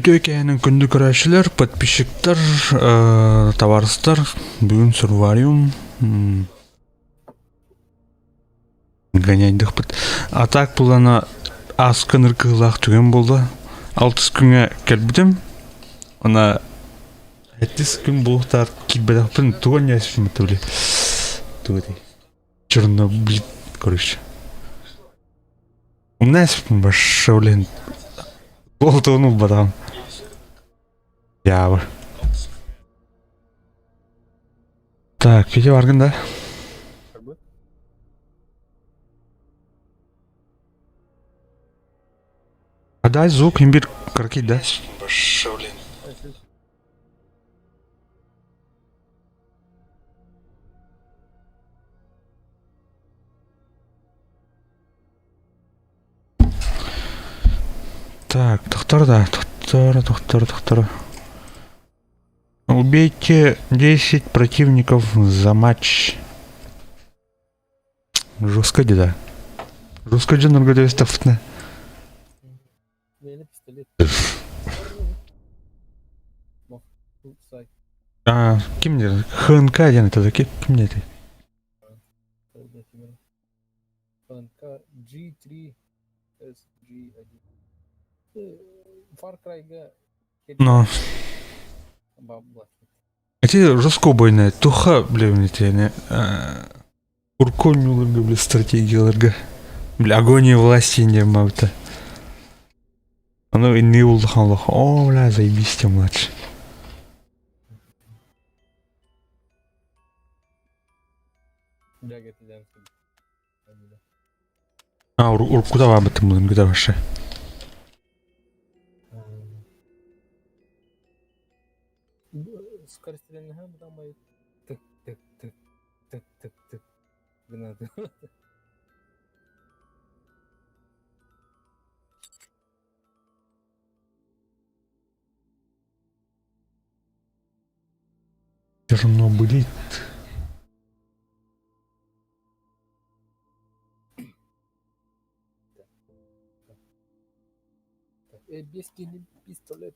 Үтүө киэһэнэн күндү көрөөччүлэр, подписчиктар, табаарыстар, бүгүн Сурвариум гоняйдыхпыт. А так булана ааскан ыркыылаах түгэн буолла. Алтыс күҥҥэ кэлбитим. Она сэттис күн буолуохтаах киирбэтэхпин тугу анньаспын били. Тугу этэй? Чернобыль, короче. Умнаспын большой, блин. Болтонул батам. Дьаабы. Так, видео баргын да? А дай звук имбирь кракить, да? Так, тохтор да, тохтор, тохтор, тохтор. Убейте 10 противников за матч. Жестко да. Жестко дьоннорго дөстөфтүнэ. Мени пистолет. А, ким диэн? ХНК диэн это ким диэтэй? ХНК G3 SG1. Far Cry'га Но. Эти жестко бойная туха, бля, эти, Урконнюларга, бля, стратегияларга. Бля, агония власти не мабыта. Оно инни улахан улахан. О, бля, заебись тем младше. А, уркуда бабытым булын гыда башы. Скорострельная май тык тык тык тык тык тык гынады. Чернобылит. Бескини пистолет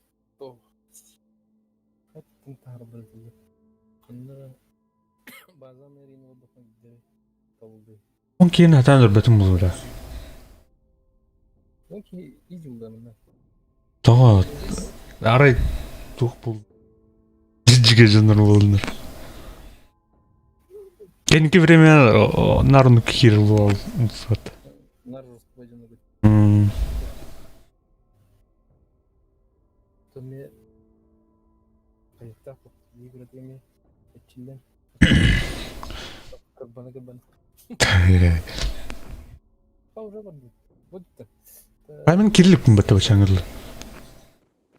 Он киин хатаан өлбөтүм булура. Тоҕо арай туох бул дьигэ дьоннор буоллунар. Кэнники время нарну киир буол умсат. Мен кириликпин бата бачаңырлы.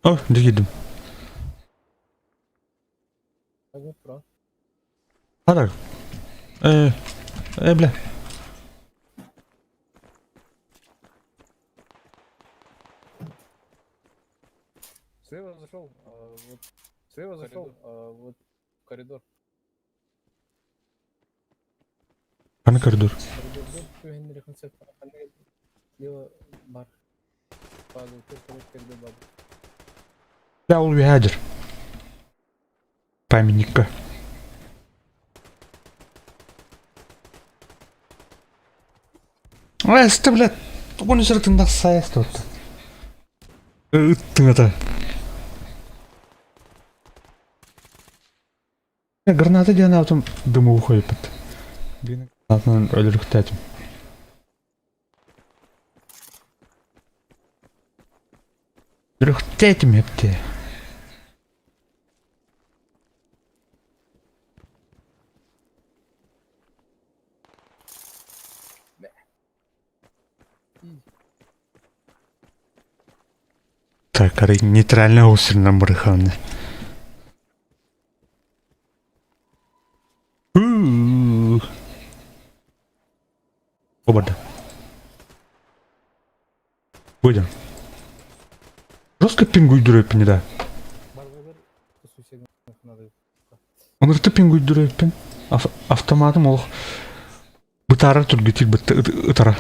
О, дегидим. Хара. Э, э, бля. Слева зашел, а, вот, слева зашел, а, вот, коридор. Аны коридор. Бля, ол үһээдир. Памятникка. Эсте, блядь, тугун сырытында сайыс тут. Ыттың ата. Граната диэн аатым дымы уходит. Гранатынан өлөрүктэтим. Өлөрүктэтим эпти. Так, арай нейтральный усырынан бырыханы. Оба да. Будем. Жестко пингуйдурэппин да. Онырты пингуйдурэппин. Автоматым олох бытаарар түргэтик ытара.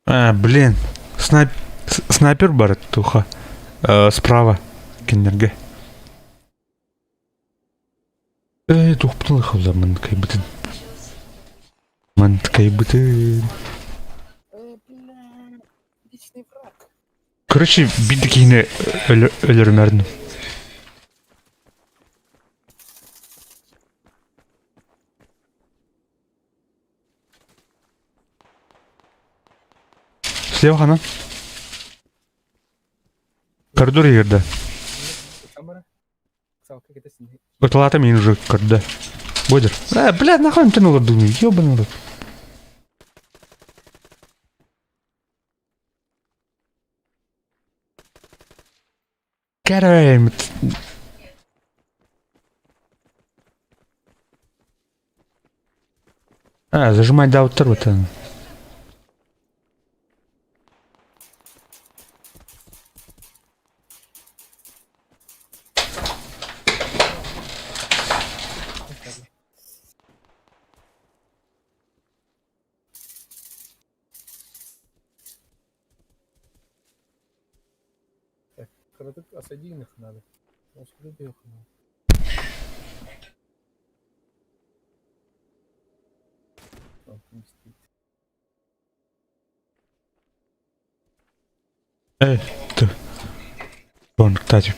А, блин, снайп... снайпер бар туха. Справа кинилэргэ. Ээ, туохпутун ылла манкайбытын. Манкайбытын. Бля, личный враг. Короче, биир киһини өлөрүмэрдим. Слева ханан. Коридор иһирдэ. Ыталаата мин уже көрдө. Бодер. Э, бля, нахуй мтен олордуҥ, ёбаный рот. Кэрэймит. А, зажимай даутер вот он. Так, краток осадильных надо. Надо. Эй, ты. Вон, кстати.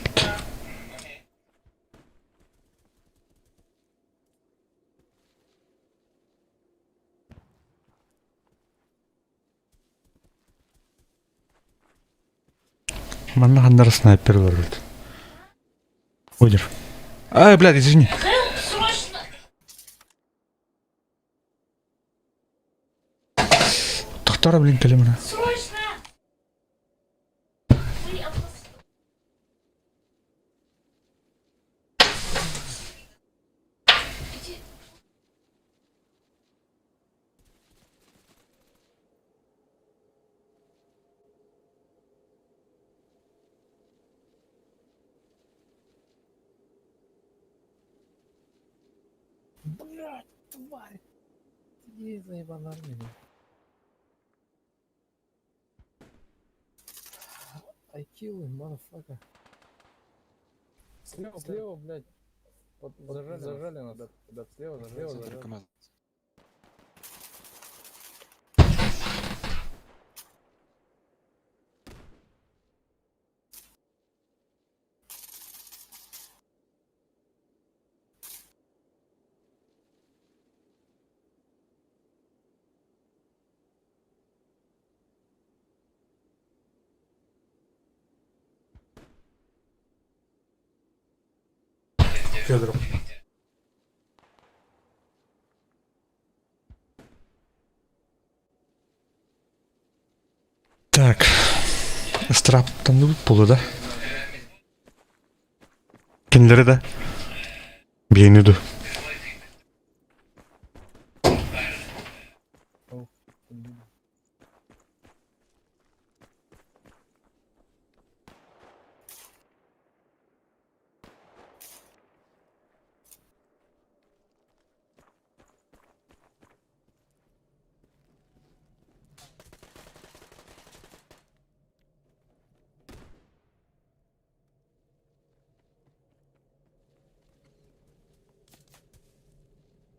Манна ханнара снайпер барбыт. Одер. Ай, блядь, извини. Срочно! Тохтора, блин, кэлэмана. Срочно! Вы опас- Иди. Блядь, тварь! Иди заебала меня. I kill him, motherfucker. Слева, слева, блядь. Вот, зажали, зажали нас. Да, слева, зажали, зажали. КамАЗ. Федоров. Так. Ыстырааптанныбыт буолуо да? Кинилэри да? Биэни ду?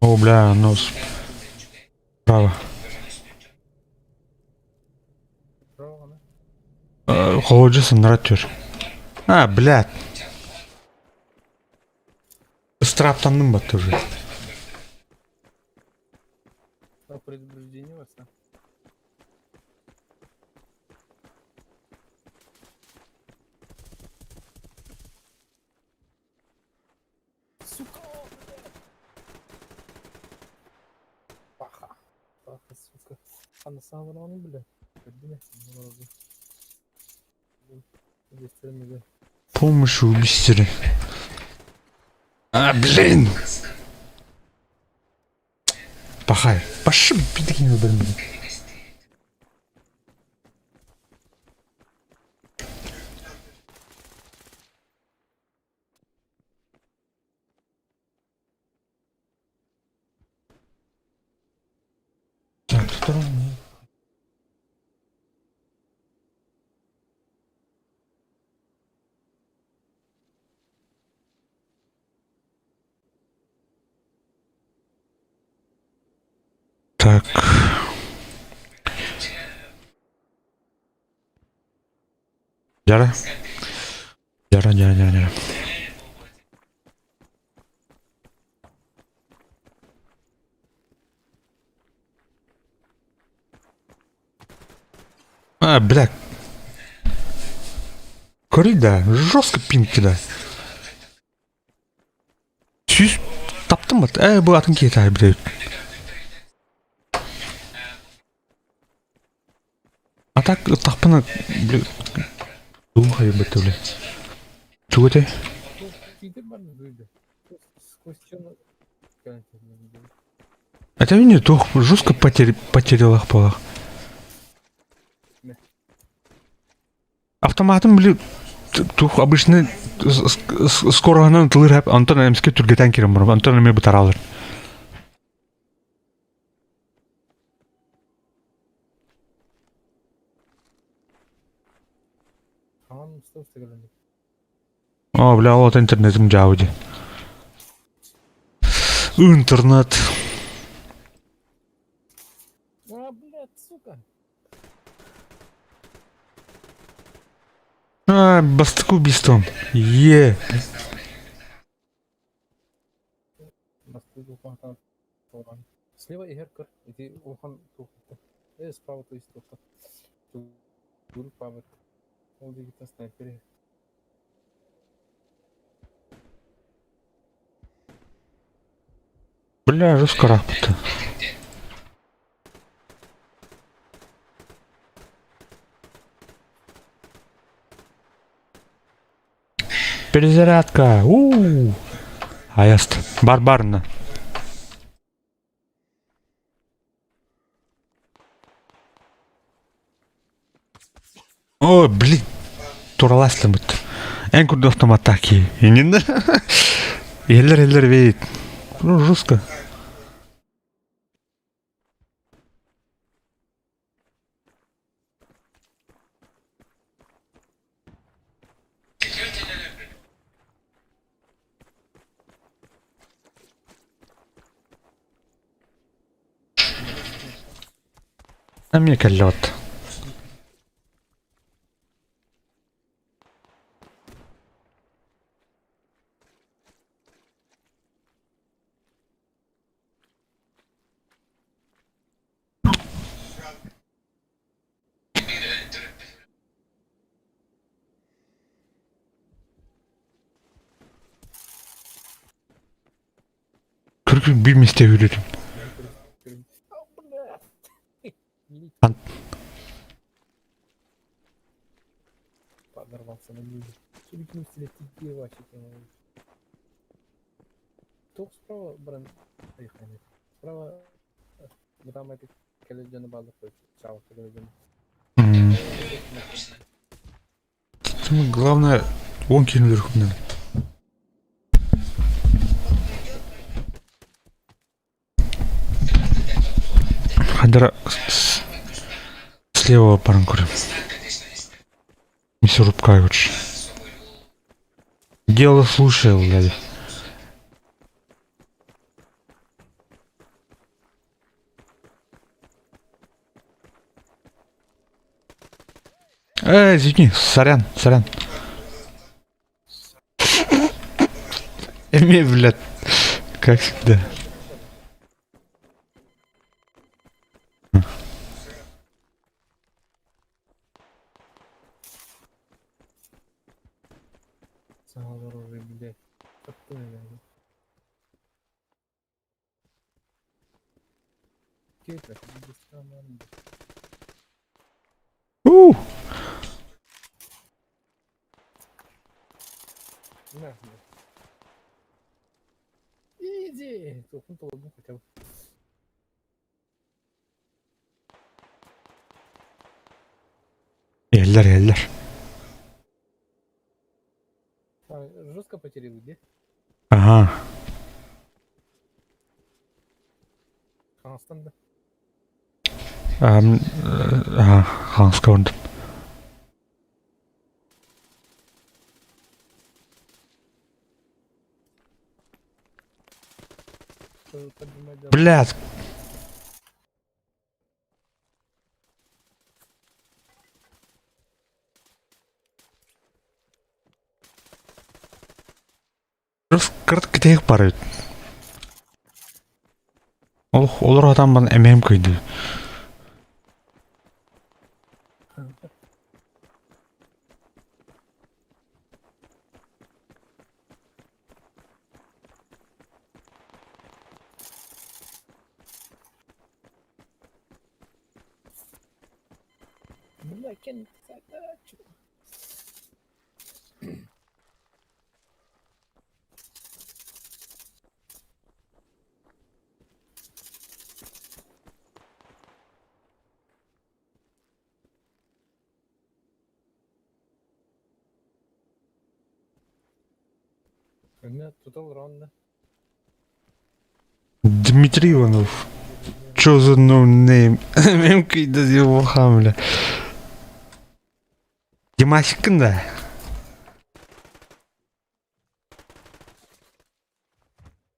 О, бля, нос. Право. Право, да? Холоджу санратер. А, блядь. Ыстырааптанным бат уже. На предупреждение вас, да? Сука! Блядь! Паха. Паха, сука. А на самом деле, блядь. Помощь убийстве. А, блин! Пахай. Паши, пидки не блин. Так, второй. Так. Дьара. Дьара, дьара, дьара, дьара. А, бля. Көрүй да, жестко пинг кида. Сүүс таптым бат. Э, бу атын киһи таай билэбит. А так ыттахпына били дуу хайбыт били. Тугу этэй? Это не туох жестко потерялах буолах. Автоматым били туох обычный скороһынан тылыр хэп онтон эмске түргэтэн кирен барам онтон эмиэ бытаралар. О, бля, вот интернетим дьаабы дии. Интернет. А, блядь, сука. А, бастакы убийством. Е. Слева иһэр көр, ити улахан туохта. Э, справа то есть туохта. Тугур пабыт. Ол дигиттэн снайпер. Бля, жестко рахпыта. Перезарядка. У-у-у. Аяст. Барбарно. О, блин. Тураласлымыт. Эн курдук автоматтаки. Иннин. Еллер еллер вейт. Ну, жестко. Эмиэ кэллэҕит. Көргүн биир миэстэ үүрүтүм. Подорвался на люди. Туох справа баран Справа бытаамай кэлэр дьону бааллар чаалыкка кэлэр дьону. Самое главное, он кинул вверху. Хадара слева баран көрем. Мясорубка короче. Дело слушай, блядь. Эй, извини, сорян, сорян. Эми, блядь, как всегда. Саҥалар блядь. У! Иди! Хотя бы. Эллэр, эллэр. Жестко потерял, где? Ага. Хаҥастан да. Ага, хаҥаска бардым. Блядь. Бүтэһик бар эбит. Ол олор атан бан эмэм кыйды. Бля, кэн задачу. Эмиэ тутал ронда. Дмитрий Иванов. Чё за no name? Мем кыйды деп бля. Димасиккин да?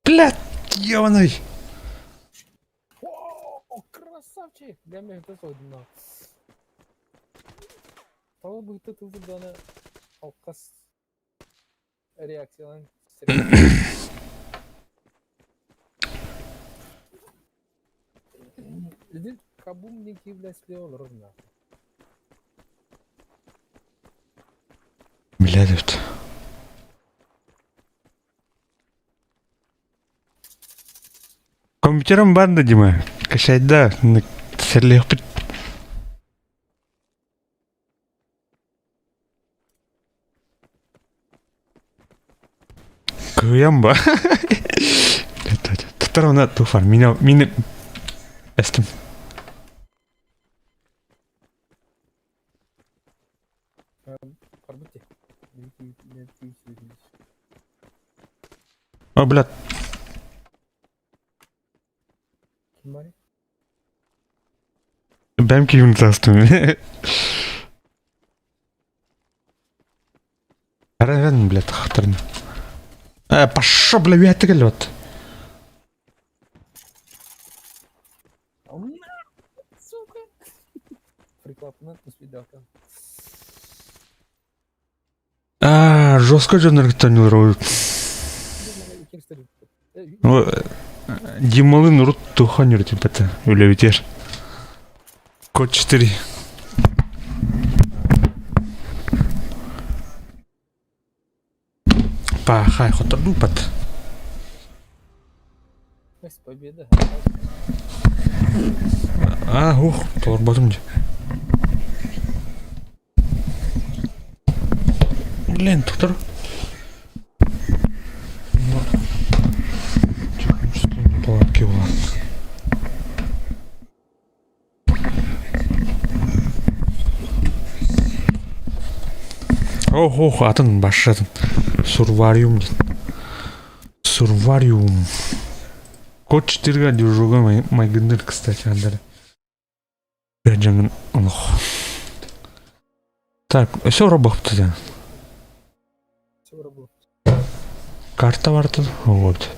Блядь, ебаный. О, красавчик! Для меня это одно. Того бы ты тут дана алкас реакциялан. Иди кабум не кивля слева ровно. Блядь, это. Компьютером бар да, Дима? Качать да, серлехпит. Кыйам ба. Татар она туфар. Меня, меня... Эстим. Барбыт О, блядь. Ким барый? Бэм киюн тастым. Араган, блядь, хатырны. Пошо, бля, вятыгал вот. Сука! Приклапна, свидака. А, жестко жонор Дималын рут туханер типа это, үлебитер. Код 4. Пахай, хотор дупат. Победа. А, ух, торбатым же. Блин, доктор. Палатки була. Ох, ох, атын башатын. Сурвариум. Сурвариум. Код 4 дежурга майгындыр, кстати, андары. Жаңын олох. Так, все робохты. Все работает. Карта бар Вот.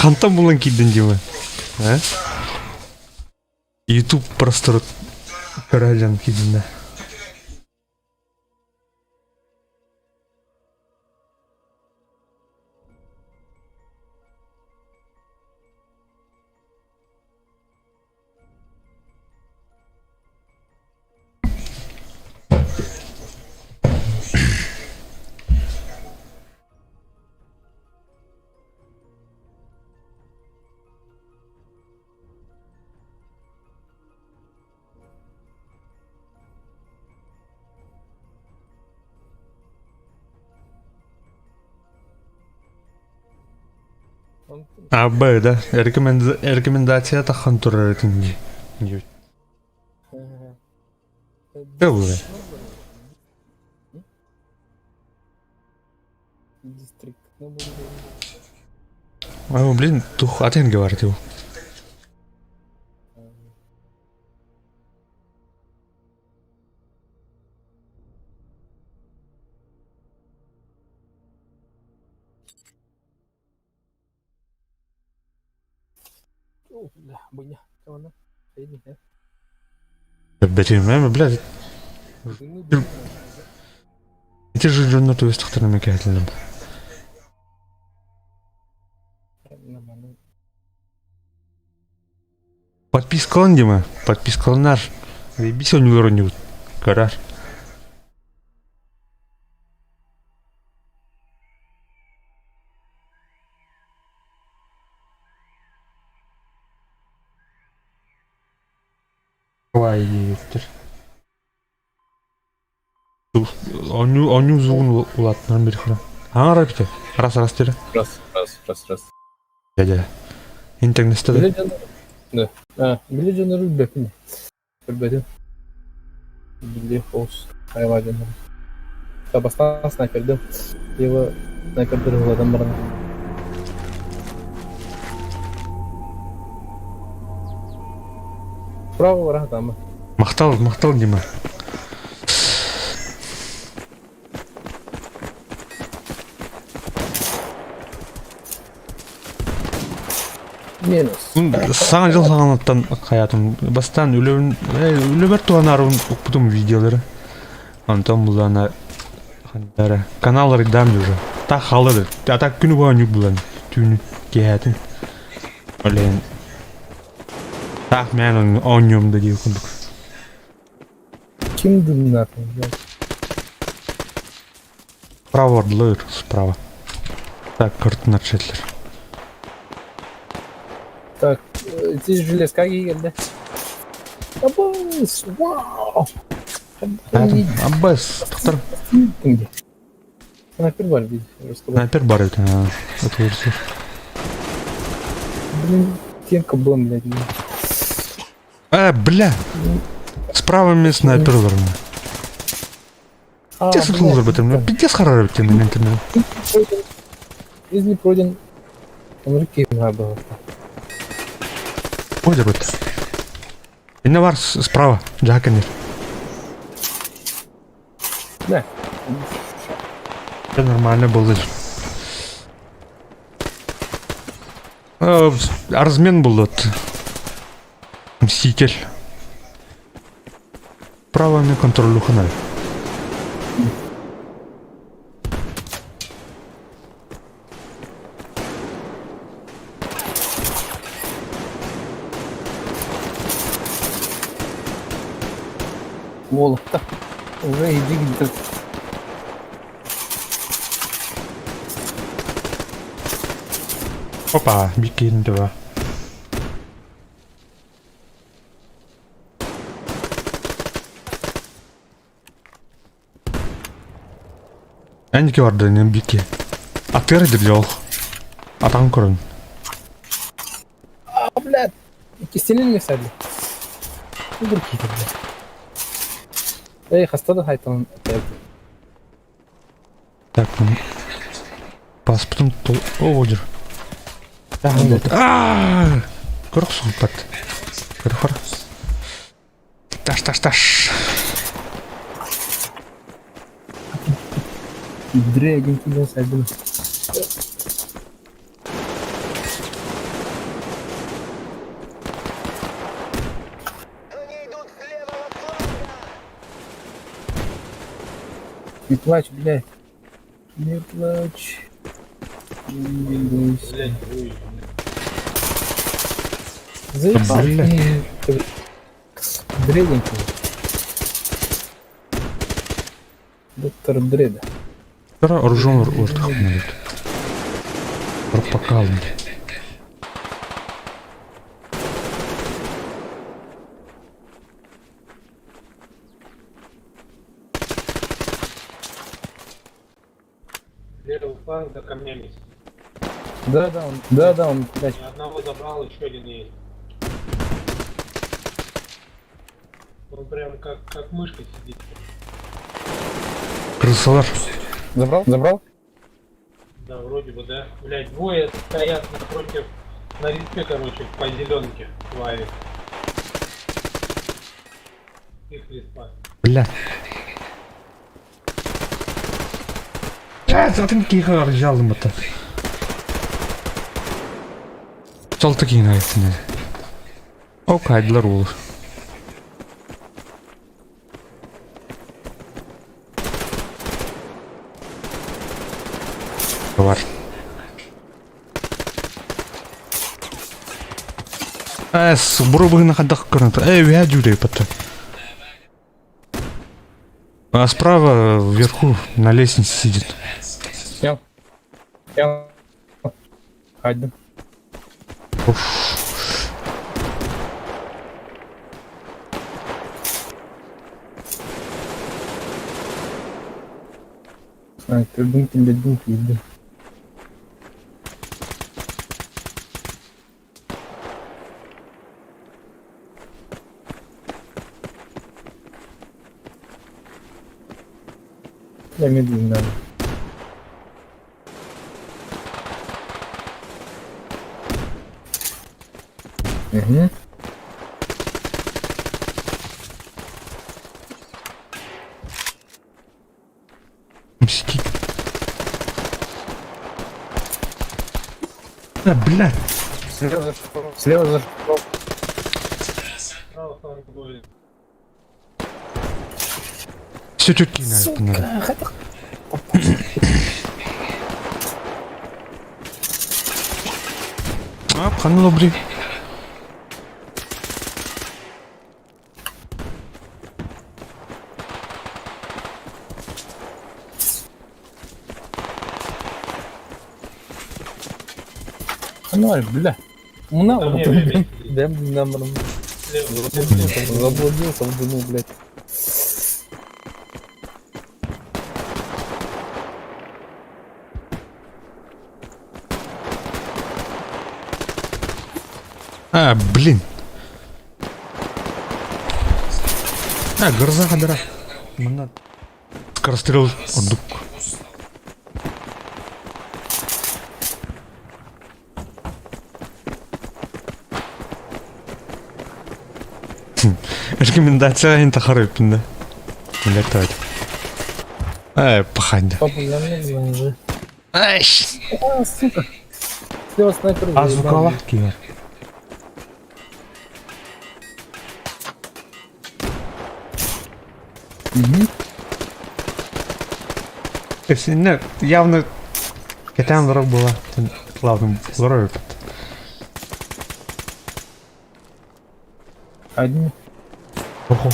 Хантан булан киден Дима. А? YouTube простор көрәлән киден да. А, Б, да? Рекомендация тахан турар этинди. Белый. Дистрикт. А, блин, тух атын говорит его. Бэтимэ, блядь. Ити же дьонно туристахтарына кэһэтилим. Подпискалан дима, подпискаланар. Заебись он нибудь. Карар. Диэбиттэр. Оонньуу оонньуу звугун улаатыннаран биэриэххэ. Аҥара эбитэ. Раз раз дире. Раз, раз, раз, раз. Дьэ дьэ. Интернетте да. Да. А, били дьоннору билбэппин. Көрбөтүм. Били холс хайла дьоннору. Бастаан снайпердым. Его снайпердыр ылладан баран. Справа враг там. Махтал, махтал, Дима. Минус. Саҥа дьыл саҕанаттан хайаатым бастаан үлэбин үлэбэр туһанаарбын укпутум видеолары. Онтон булана хандара канал арыйдаам уже. Так хаалар. А так күнү буһан ньук булан түүнү киэһээтин. Олен таах мээн оонньуом да диир курдук. Ким дымнар? Справа ордлыр, справа. Так, кыртынар четлер. Так, эти железка келді. Абас, вау! Аббас, тоқтар. Снайпер бар бит. Снайпер бар это, это Блин, стенка была, блядь. А, бля! Справа мне снайпер бар. Пиздец сутулар бітім. Пиздец харар бітім интернет. Из не пройден. Он руки было. Ой, бит. Инне бар справа, Жакенер. Да. Это нормально было. Размен был вот. Мститель. Право на контролю ханай. Волохта. Уже иди где-то. Опа, бикин два. Эники барды бики. Атыр диржол. Атан көрін. А, блядь. Кистелин не садли. Угр киді, блядь. Эй, хастады хайтан. Так, ну. Паспортым тол... О, одер. А! Көрік сұғыппат. Көрік бар. Таш, таш, таш. Дрэгин киден садли. Не плачь, блядь. Не плачь. Не бойся. Заебал. Блядь. Дреденький. Доктор Дреда. Тара оружон ортах будет. Пропакал. Левый фланг за камнями. Да, да, он, да, да, он, блядь, Одного забрал, еще один есть. Он прям как, как мышка сидит. Крысалар. забрал? Забрал? Да, вроде бы, да. Блять, двое стоят напротив, на респе, короче, по зеленке твари. Их респа. Бля. Бля, атын киха аржалдым бата. Жалты кейін айттын. Ол хаайдылар уолу. Бар. Эс, буру быһына хайдах көрөн Э, үһэ дьүүлэй потом. А справа вверху на лестнице сидит. Снял. Снял. Хайдым. Уф. Снайпердин киллэрдим киирдим. Я медленно. Угу. Мстить. А, блядь. Слева зашел. Слева зашел. Справа второй. Все четки надо. А, ханна добрый. Ну, ай, бля. Мына Там не, бля, Дэм номером. Слева. Заблудился в дыму, блядь. А, блин. А, гроза хадара. Манна. Скорострел ордук. Рекомендация ин тахарыппын да. Блядь, давайте. Эй, паханьда. Папа, я медленно же. Ай, А, сука. Слева снайпер. А заебал. звукала киер. Мгм. Не, явно кэтэн олорор буола. Главным олорор эбит. Одни. Охо.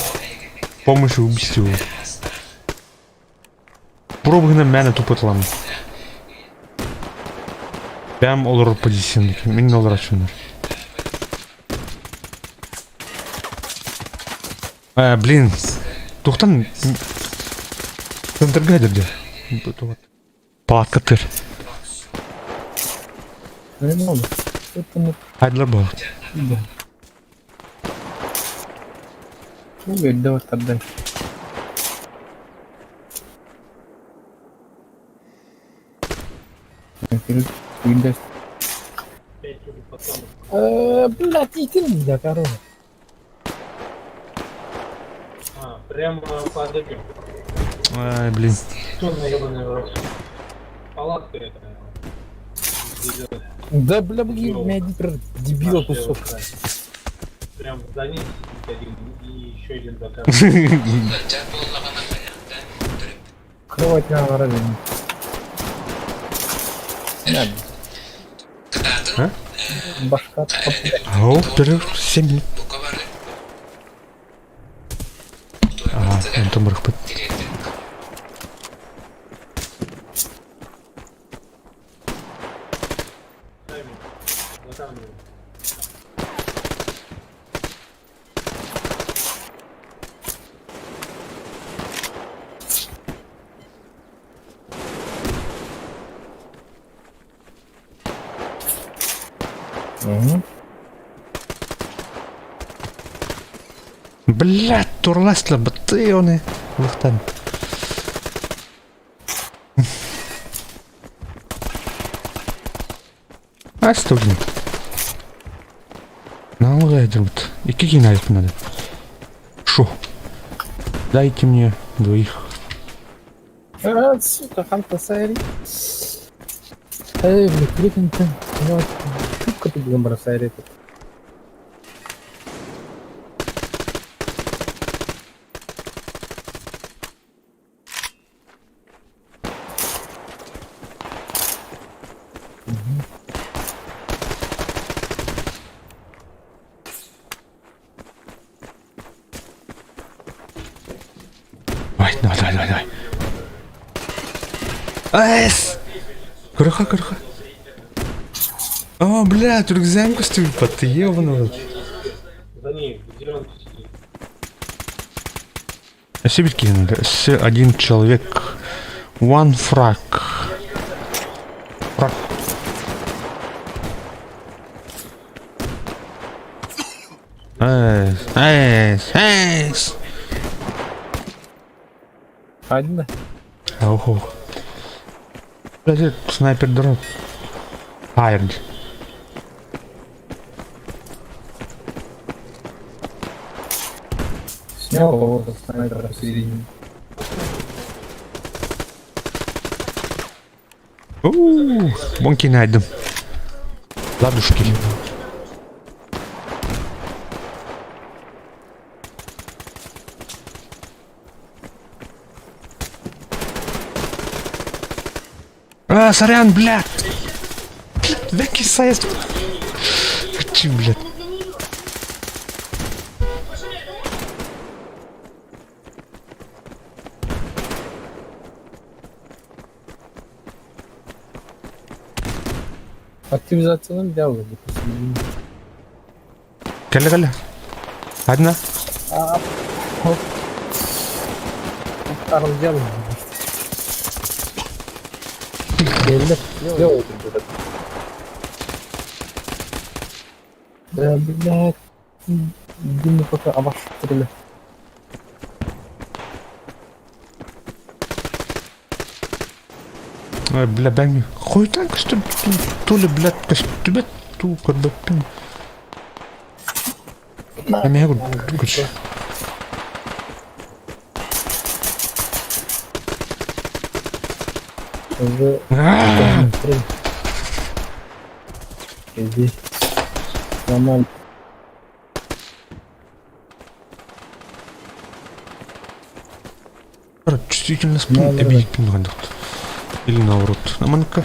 Помощь убийству. Пробыгна мээнэ тупотламмын. Бэм олорор позициям мин олорочуннар. Э, блин. Тухтан центрга дерде. Палатка тыр. Ну, Это не Айдлар был. Да. Уголь, давай отдай. Блядь, иди да, корова. А, прямо под этим. Ай, блин. Кто на ебаный в рот? Палатка это. Зелёная. Да, бля, блин, у меня один дебила кусок. Прям за ней сидит один и еще один за камнем. Кровать на разве. А? Башка. Ау, 7 минут. А, онтон бырахпыт. За камнем. Угу. Блядь, турластла бытыоны. Лыхтан. Астугин. Наалгайдырбыт. Икки киһини надо. Шо? Дайте мне двоих. А, сука, ханта сайри. Эй, бля, крикнь ты. Шутка ты будем бросать этот. Эс! Көрөхө, көрөхө. О, блядь, рюкзак көстүбүт, ты ебаный. За ней, в зеленке сидит. Өссө бир киһи надо. Өссө один человек. One frag. Frag. Эс, эс, эс. Один да? Охо. Блядь, снайпер дрон. Хайрд. Снял кого-то снайпера посередине. Уу, Бонки найдем. Ладушки. А, сорян, блядь! Веки сайз. Чи, блядь. Активизациянан дьявол посередине. Кэллэ кэллэ. Одна. Хоп. Арылдьал. Кэллэ. Слева Да, блядь. Дымно пока обошли. Ой, бля, бэҥ. Хуйтан көстөр то ли, блядь, көстүбэт туу көрбөппүн. Эмиэ короче. Уже Аа! Иди. Нормально. Чувствительность Да, да, да. эбииппин хандыкт. Или наоборот. Наманка.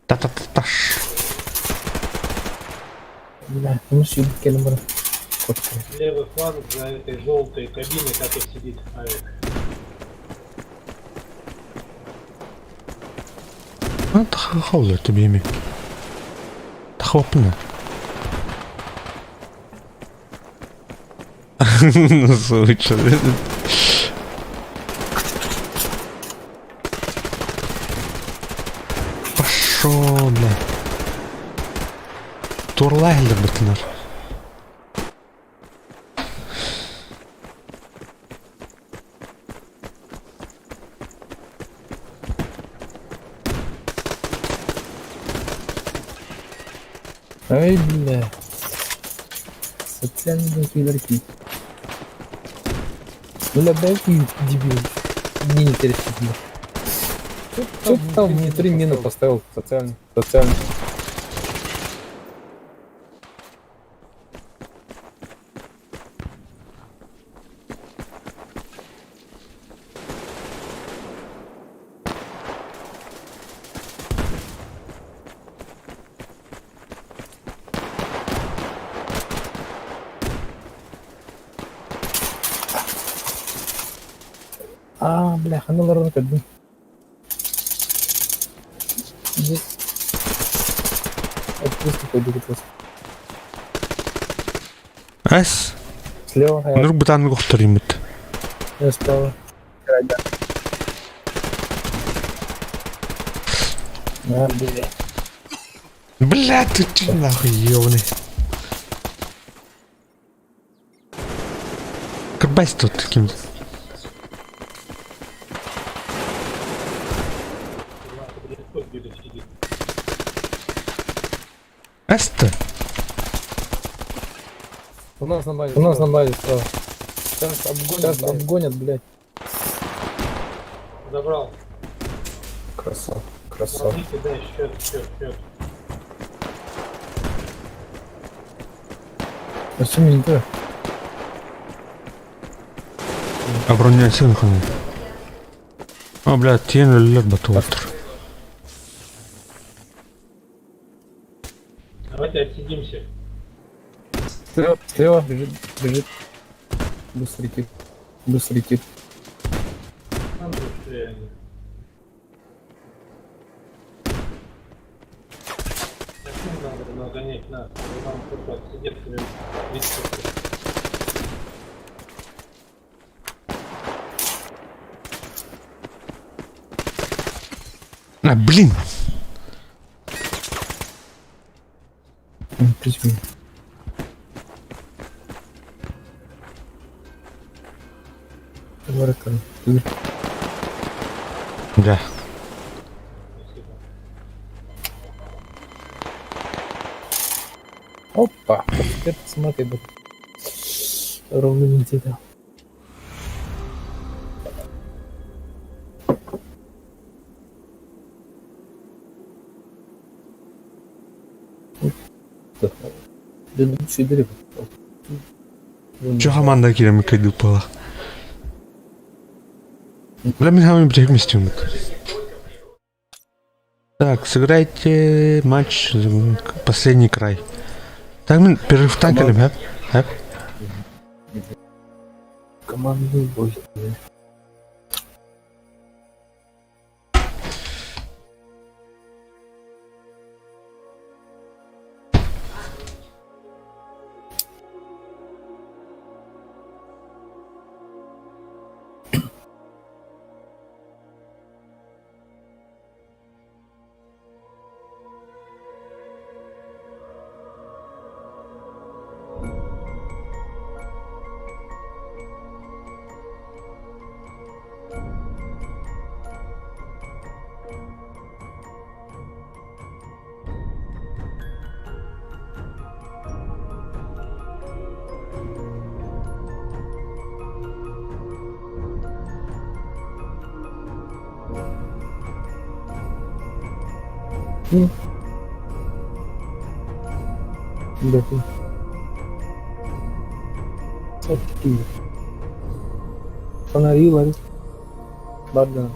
Та-та-та-таш. Бля, ну сюда кэлэн баран. Левый фланг за этой желтой кабиной так и сидит авик. А, тахалла тебе Тахопна. Слушай. Пошел, бля. Турлайлер бытынар. Ай, бля. Социальные пидорки. Бля, дай ты, дебил. Мне не интересно, бля. Что ты там внутри мину поставил? Социальный. Социальный. А, бля, ханаларын көрдүм. Здесь. Отпусти пойду как Эс. Слева, я, Нур бытан гохторимит. я справа. Да. А, бля. Бля, ты че нахуй ёбаный. Кабась тут таким. Далеко где-то сидит. Эс-то? У нас на базе. У нас на базе справа. Сейчас обгонят, Сейчас блядь. обгонят, блядь. Забрал. Красава. Красава. Смотрите, да, счет, счет, счет. А что мне не то? Обороняйся нахуй. А, бля, тиэн өллөр батуаттыр. Давайте отсидимся. Слева, слева бежит, бежит. Быстро летит. Быстро летит. Там быстрее они. Таким надо нагонять на. Нам тупо сидят себе висят. А, блин! Призми. Да. Спасибо. Опа! Теперь смотри, вот. Ровно не где-то. Чё команда киирэн кыйдык буола. Бля, мин хамын бүтэһик мистиуммут. Так, сыграйте матч последний край. Так мин перерывтан кэлим, хэп? Хэп? Командный бой. Да. Фонари ловит. Бардана.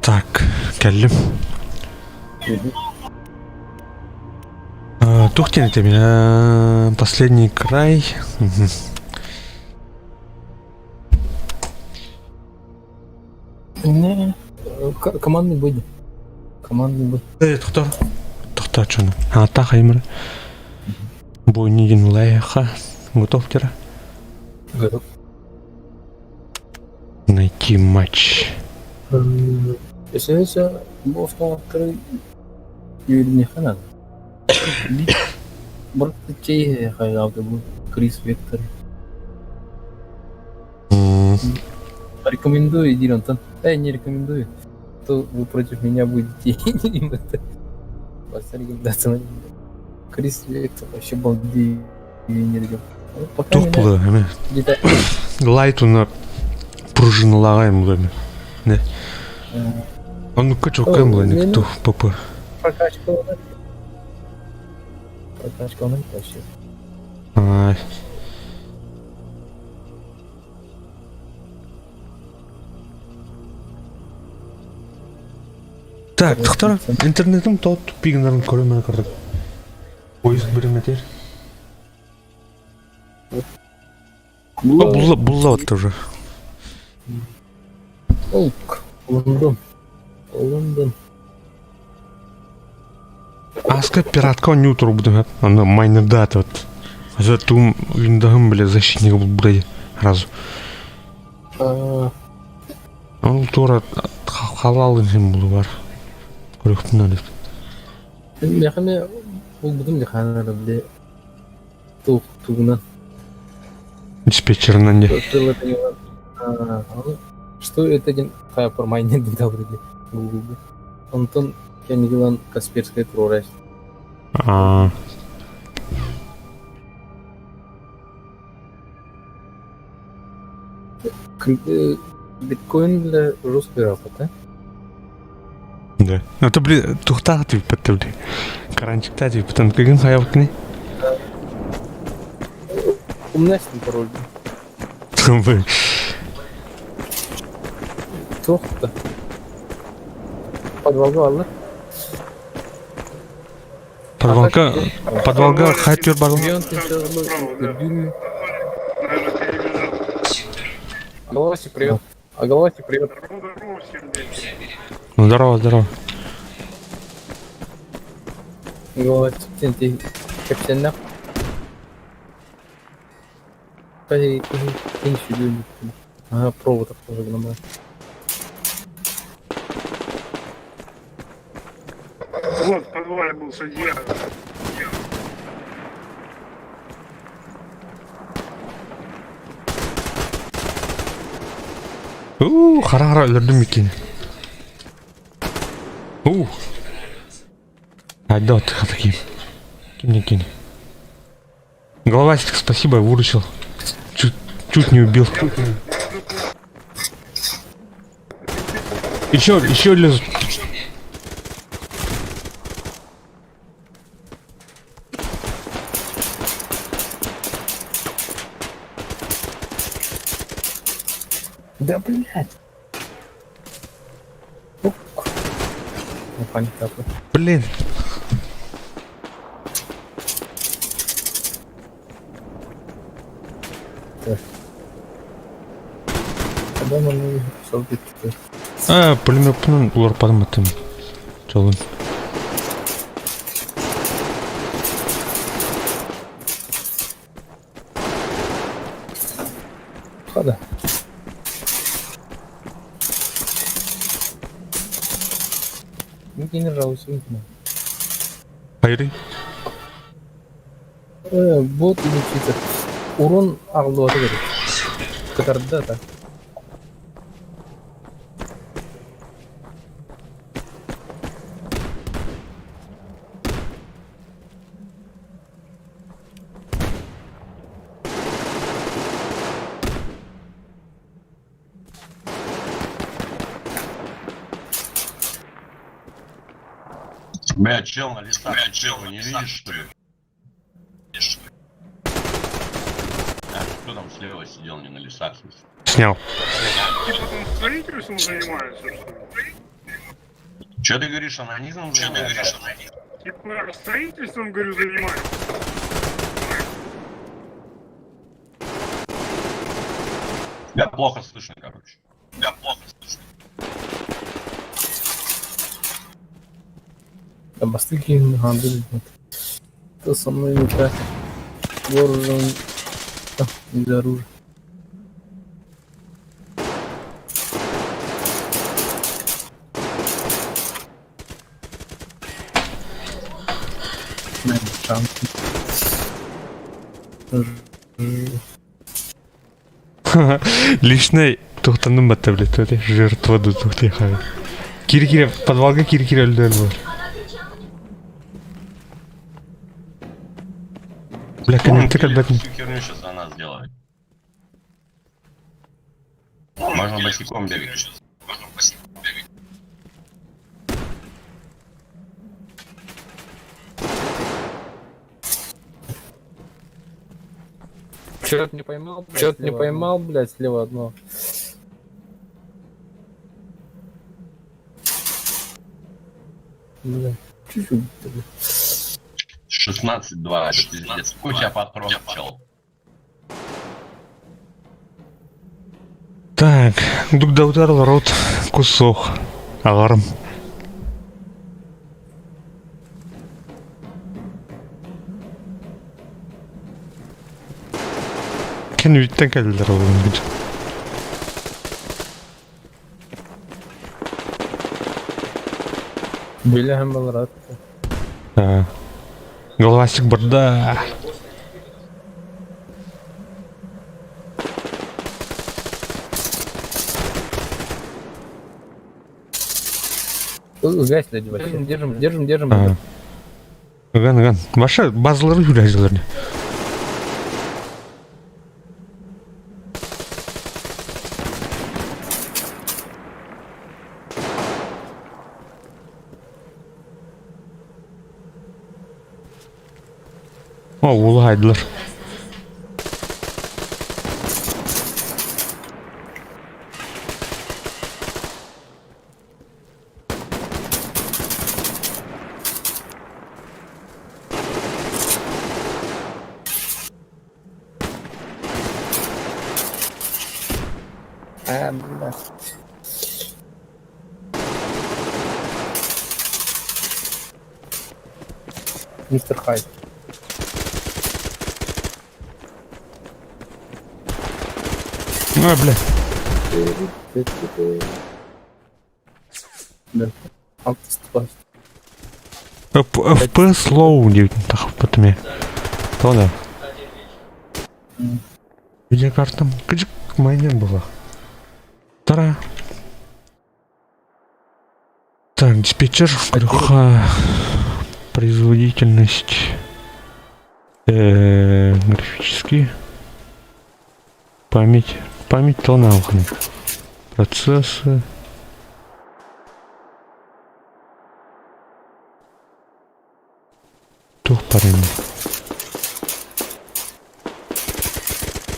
Так, кэллим. Туох диэн этэбин? Последний край. Не, командный бой. Командный бой. Э, тохтор. Тохтоочуну. Аата хаймыр. Бойнигин лайха. Готов вчера? Готов. Найти матч. Если бу автоматтары үөрүнүөххэ наада. Бырт хайҕаабыта бу Крис Вектор. Рекомендую диир онтон. Э, не рекомендую. То вы против меня будете. Вас рекомендация. Крис Вектор вообще балдеет. Туох буолуо эмэ? Лайт уна пружиналааҕа эм буолуо Не. Оннукка чуоккай буолуо тух ПП. Прокачка Прокачка онон вообще. Ай. Так, тохтор интернетим тоот тупигинарын көрөмөн көрдүк. Поезд бириметер. Булла, булла вот тоже. Олк. Лондон. Лондон. Аска пиратка не утру буду, она майнер дата вот. За тум виндахым, бля, защитник был бля, разу. Ол тура халал инхим булу бар. Көрөхпүн әлі. Мехаме булбутум диханара бile тух тугунан. Диспетчерынан не. Что это один хайпер майнер дедаврили Google. Онтон кэннигилан Касперская туруорай. Аа. Биткоин для жесткой работы. Да. Ну то бли тухтаах типпэттэ бли. Каранчиктаа типпэтэн кыгын хайабыкны. Умнастын пароль. Туох да. Подвалга алла. Подвалга подвалга хайпер барыл. Голоси, привет. А голоси, привет. Ну здорово, здорово. Голос ти кэпсэннэх. Ага, провод тоже гномает. Вот, в подвале был судья. Уу, хара-хара өлөрдүм иккини. Уу. Айда вот таким. Ким кини. Головастик, спасибо, выручил. Чуть, чуть не убил. Еще, еще лезут. Да блять. Ну, понятно. Блин. Так. Когда мы А, пулеметпунан уларпадым аттым. Жолун. Хода. Ну, не жалуйся, не Хайры. Э, бот или читер. Урон аҕыллыбата көрөр. Кытарда так. Бля, чел на лесах, Бля, чел, не видишь, что ли? А, кто там слева сидел, не на лесах, в смысле? Снял. Типа там строительством занимаются, что ли? Че ты говоришь, анонизмом Че ты говоришь, анонизмом? Типа строительством, говорю, занимаются. Тебя плохо слышно, короче. Тебя плохо слышно. Там бастыки ханды Кто со мной не так? Вооружен. Да, без оружия. Личный тухтанным батта, блядь, то жертва тухты хай. Кири-кири, подвалга кири-кири өлдө бар. Бля, Он коннекты Киллер калбатын. всю херню сейчас за нас делает. Можно босиком бегать. Можно босиком бегать. Чё-то не поймал, Чё-то не поймал, блядь, слева одно. Бля, чуть-чуть. бля. 16-2, это пиздец. Какой у тебя патрон, чел? Так, дугдаутар рот кусок. Аларм. Кен үттен келдилер ол күн. Били һәм балар атты. Головастик барда. Гась, блядь, вообще. Держим, держим, держим. А. Ыган, ыган. Баша базалары хүрәжилер. О, улы хайдылар. А, блядь. Мистер Хайд. А, бля. Да. Алтыс FPS low диэн тахпытым. Тода. Видеокартам кыжык майнер была. Тара. Так, диспетчер, крюха, производительность, графический, память, память то нахуй. Процессы. Тух парень.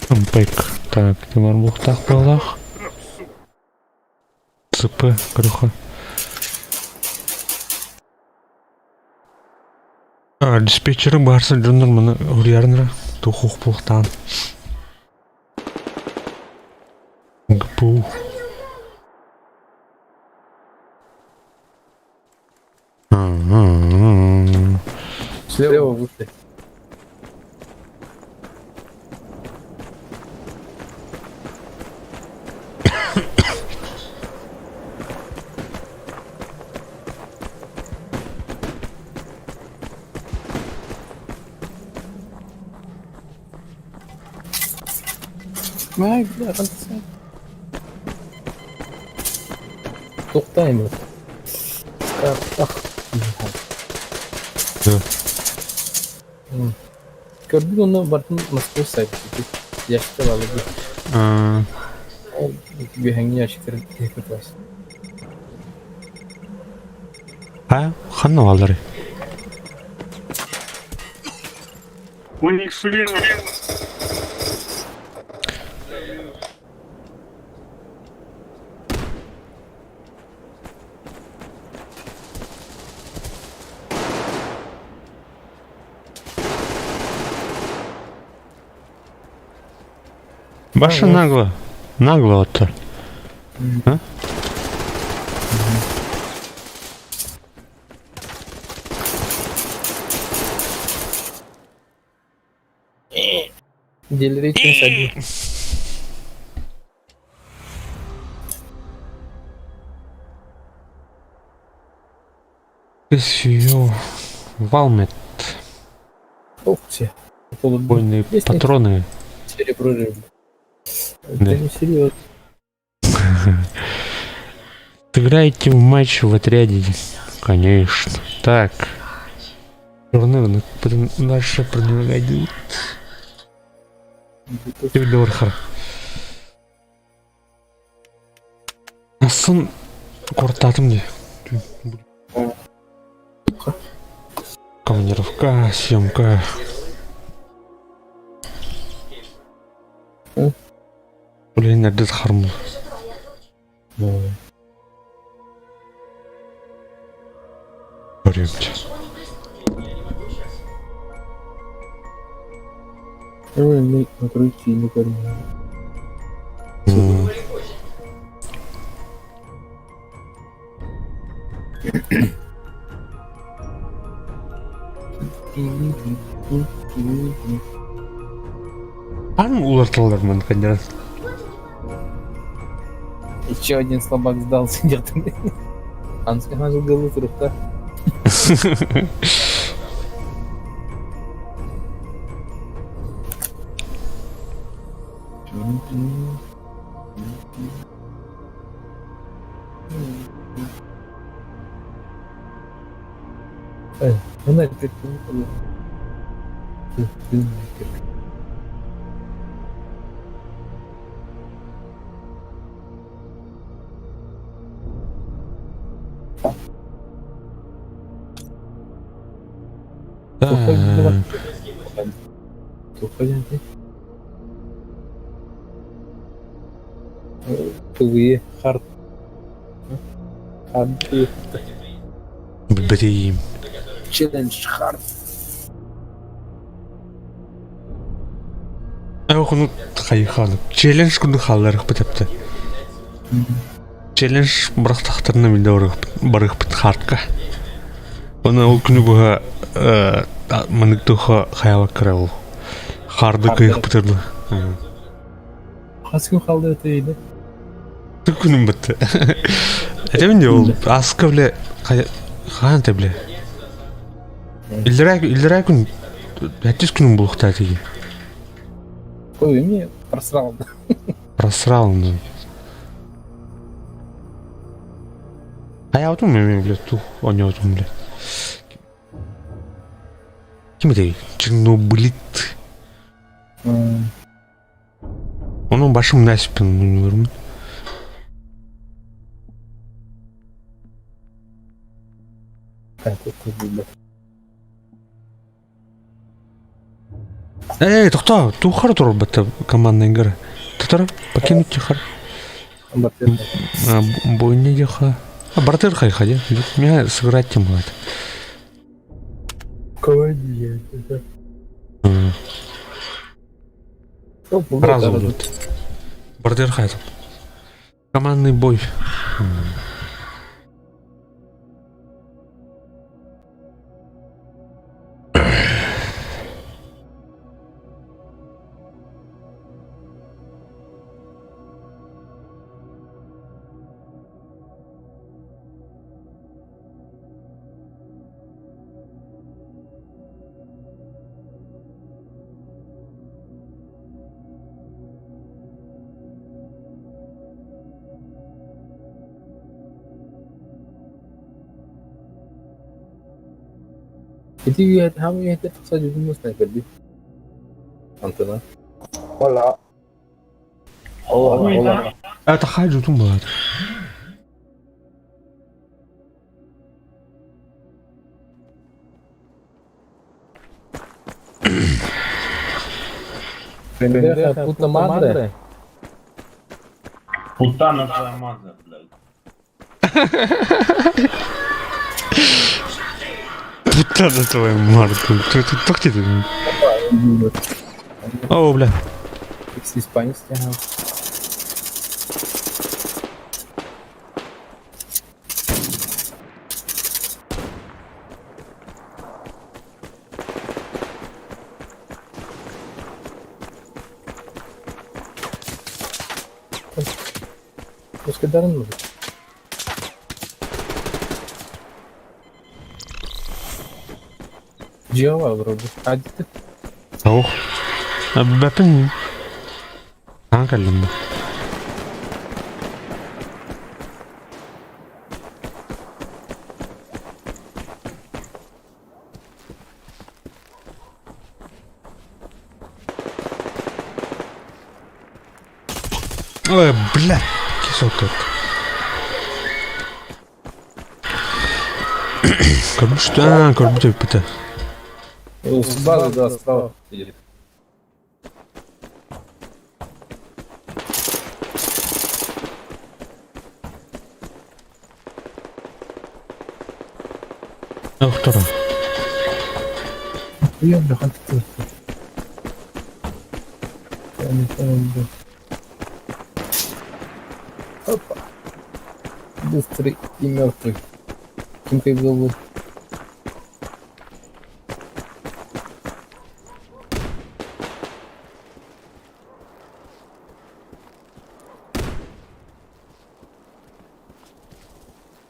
Ампек. Так, Тимар Бухтах балах. ЦП, крюха. А, диспетчеры барса дьоннор маны уруйарынра тухух буохтаан. ГПУ. М-м-м. Слева вышли. Ай, бля, хантасай. Тоқтаймын. Ах. Да. Көрдүк онно бартын Москва сайт. Ящиктер алды. А, Ол үөһэҥҥи ящиктер киһи А, ханна баллары? У них слева. Баша нагло. Нагло оттор. А? Делерите сади. Сью. Валмет. Ох, все. Бойные Есть патроны. Серебро рыбы. Да. Это не серьезно. Сыграйте в матч в отряде. Конечно. Так. Журнал дальше продвигать. Дорхар. Асын кортатым де. Командировка, съемка. Блин, эрдэ хармыл. Көрүөм. Накрути, не көрүм. Ан уларталар ман кандиран. Еще один слабак сдался где-то. Анскана же голову да? Ну, Так. PvE hard. Hard Блин. Challenge hard. Охуну хайхан. Челлендж күнү халларых битепти. Челлендж бырахтахтарына минде барыхпыт хартка. Оны ол күнү буга манык туха хаялак кыра ол. Харды кыйык битирди. Хас күн қалды өте еді. Күнүм битти. Это минде ол аска биле хаан те биле. Илдерэ илдерэ күн хаттис күнүм булухта тиги. Ой, мне просрал. Просрал, ну. Хайаутум мен биле тух онётум биле. Ким это? Чернобылит. Onun башым насипин bilmiyorum. Эй, тохто, тухар тур бата командный игры. Татар, покинуть тихар. Бойня деха. А бартер хай ходи. Меня сыграть тем будет. Сразу будет. Бартер хай. Командный бой. Did you how many hit the sniper di? Антона. Hola. Hola, hola. Это хаджу тумбалат. Pendeja, puta madre. Путана твоя маза, блядь. Путана твоя марка. Туох диэтиҥ? Оо, бля. Испанский, ага. Пускай нужен. Дьиэҕэ вроде. А где ты? Ох. Бэпин. Аан кэллим бу. Ой, бля, кисок Көрбүт, көрбүт эбиппит. С базы, да, справа. Сидит. Охторо. Уйан, бля, хантык Опа. Быстрый и мертвый. Кем был.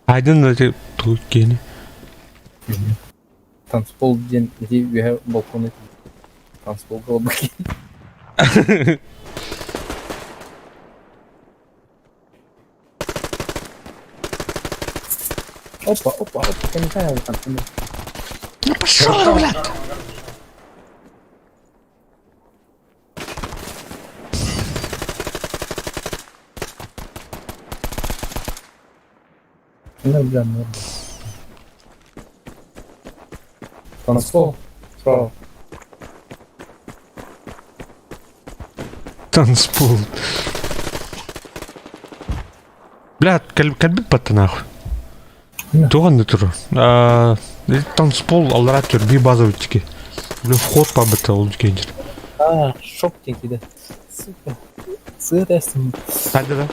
Айдын да тугу киэни. Танцпол день, где үөһэ балконы. Танцпол голубки. Опа, опа, опа, комментарий там. Ну пошел, бля! Ну, бля, ну. Танцпол. Справа. Танцпол. Бля, кэлбит батта нахуй. Туган тур. Танцпол аллара түр, би база өттіке. Бля, вход пабыта ол дикендер. А, шок да. Сука. Сырестим. Қайда да?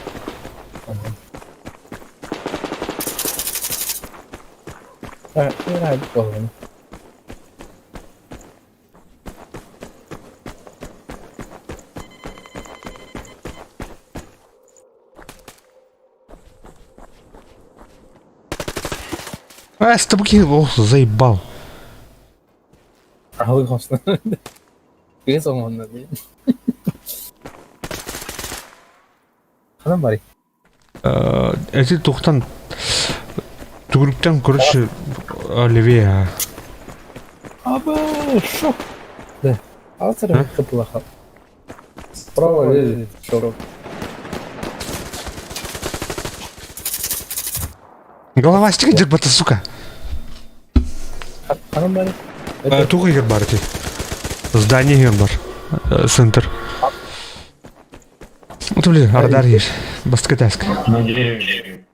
А, болған. А, с тобой ох, заебал. Алы хосна. Кес оңонна дейм. Ханан барый? Эти тухтан тугруктан, короче, левее. Аба, шок. Да. Алтыр кыплаха. Справа лезет шок. Головастик дербата, сука. Ханан барый? Туга егер бар ти. Здание егер бар. Центр. Вот, блин, радар есть. Басткатайск. На дереве.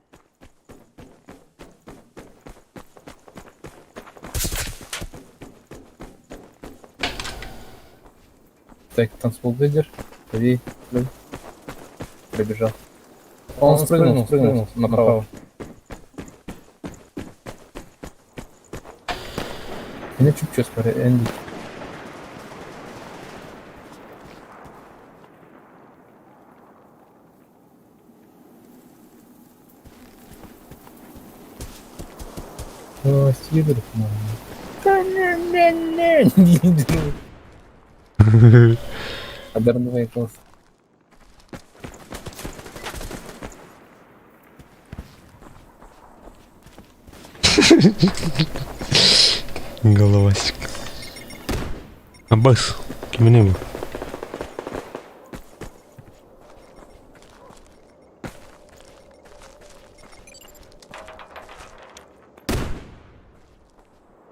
Так, танцпол лидер. Правее. Пробежал. Он спрыгнул, спрыгнул направо. Меня чуть-чуть смотри, Энди. О, Сидоров, по-моему. Одарный класс. Головастик. Аббас, кимне бу?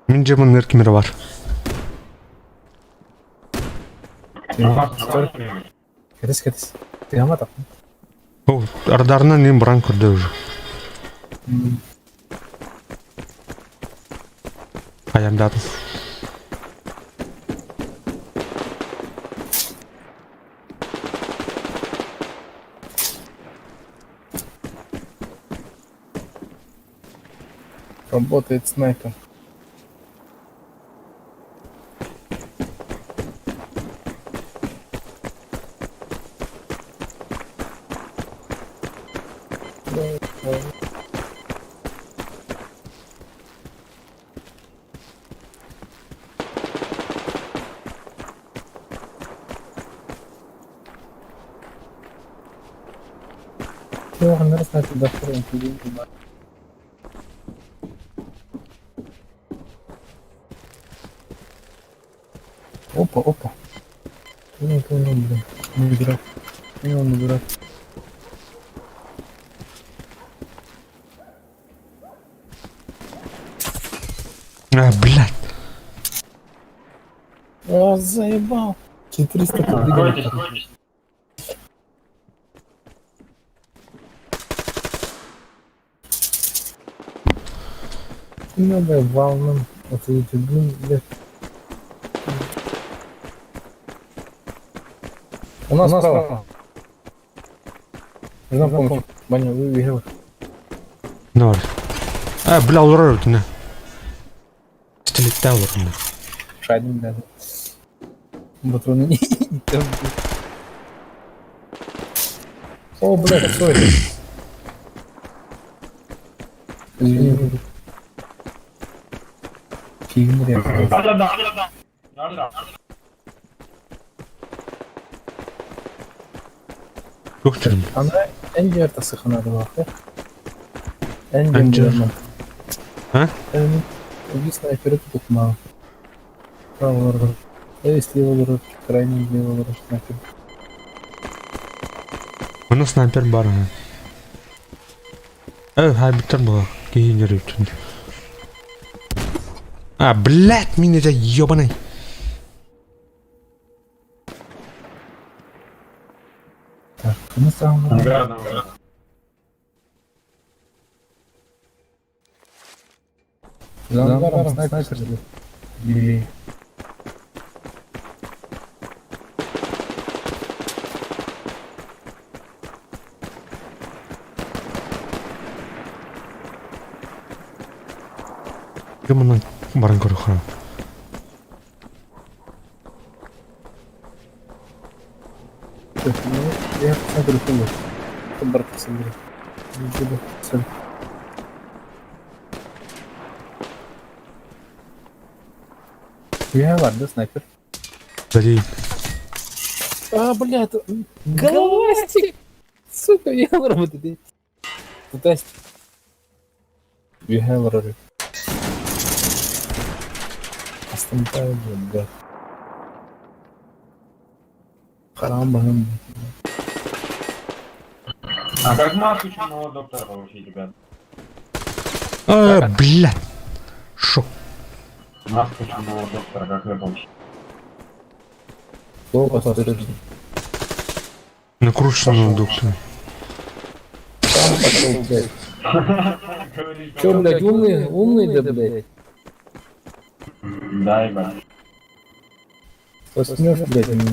Мин жаман нер кимер бар. Кэтис, кэтис. Тыамат. О, радарынан им бран көрдө уже. Аяндаатым. Работает снайпер. Опа, опа. Понял, понял, блин. Не дурак. Понял, не дурак. А, блядь. О, заебал. 400 подвигали. Много волнам. Вот эти, блин, блядь. У нас справа. Нужна помощь. Ваня, вы выиграл. Ноль. А, бля, олорор өтүнэ. Стилетте олорор. Шадим, блядь. Патроны не не там, блядь. О, блядь, что это? Извини. Фигня. Да-да-да. Да-да. Туох түрүн. Ана Энджер тасыхана да. Энджер. Энджер. А? Уби снайпера тут мало. Право олорор. Эй, слева олорор, крайний лево олорор снайпер. Оны снайпер бар. Э, хайбиттер була. Киһи өтүн. А, блядь, мин это ёбаный. Так, мы сам. Да, За ангаром снайпер. Или... Кымынан баран көрөхө. Так, ну, я снайпер хуй. Там барка собери. Цель. Я ладно, снайпер. Бери. А, бля, это... Головастик! Сука, я работает. Пытаюсь. Вихайлоры. Астамтай, блядь, Харам бахам. А как маску чумного доктора получить, ребят? А, блядь. Шо? Маску чумного доктора как ее получить? Плохо слышно. Накрученного доктора. Сам пошел, блядь. Че, блядь, умный, умный, да, блядь? Да, ебать. Заснешь, блядь, меня.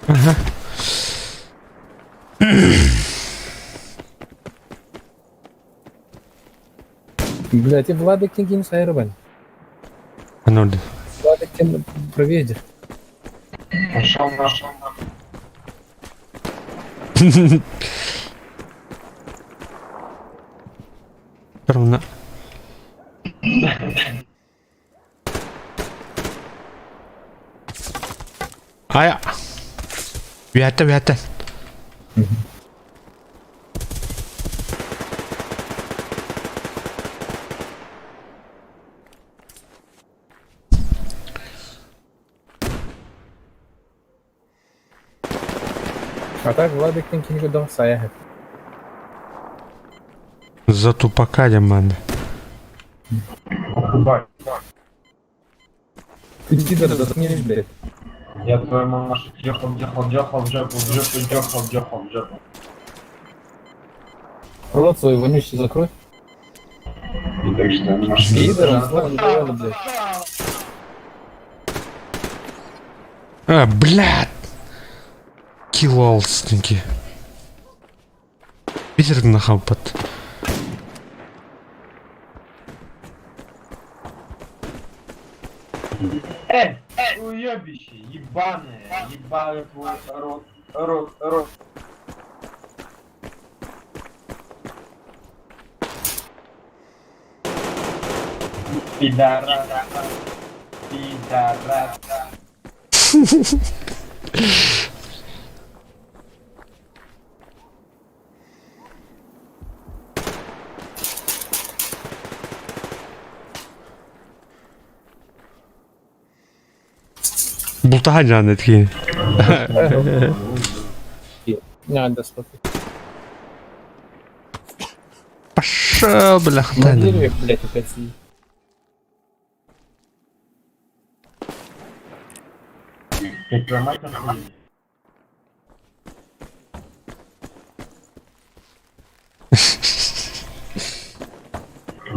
Ага. Блядь, и Владик Княгин Сайрбан. Анорды. Владик тем проведет. Пошел нахуй. Ровно. Ая. Вята, вята. А так Владик Княгин дал Саяхет. За тупака дьамааны. Ты пидор, заткнись, блядь. Я твою мамашу ехал, ехал, ехал в жопу, в жопу, ехал, ехал, в жопу. Рот свой вонючий закрой. И так что, мамаша. Пидор, он злой, неправильно, блядь. А, блядь! Килолстники. Питер нахалпат. Эй, уебище, ебаное, ебаный твой рот, рот, рот. Пидорас, пидорас. Бултаха дьааны этки. Не, да смотри. Пошел, бля, На хтанин. дереве, блядь, опять сидит. Как твоя мать нахуй?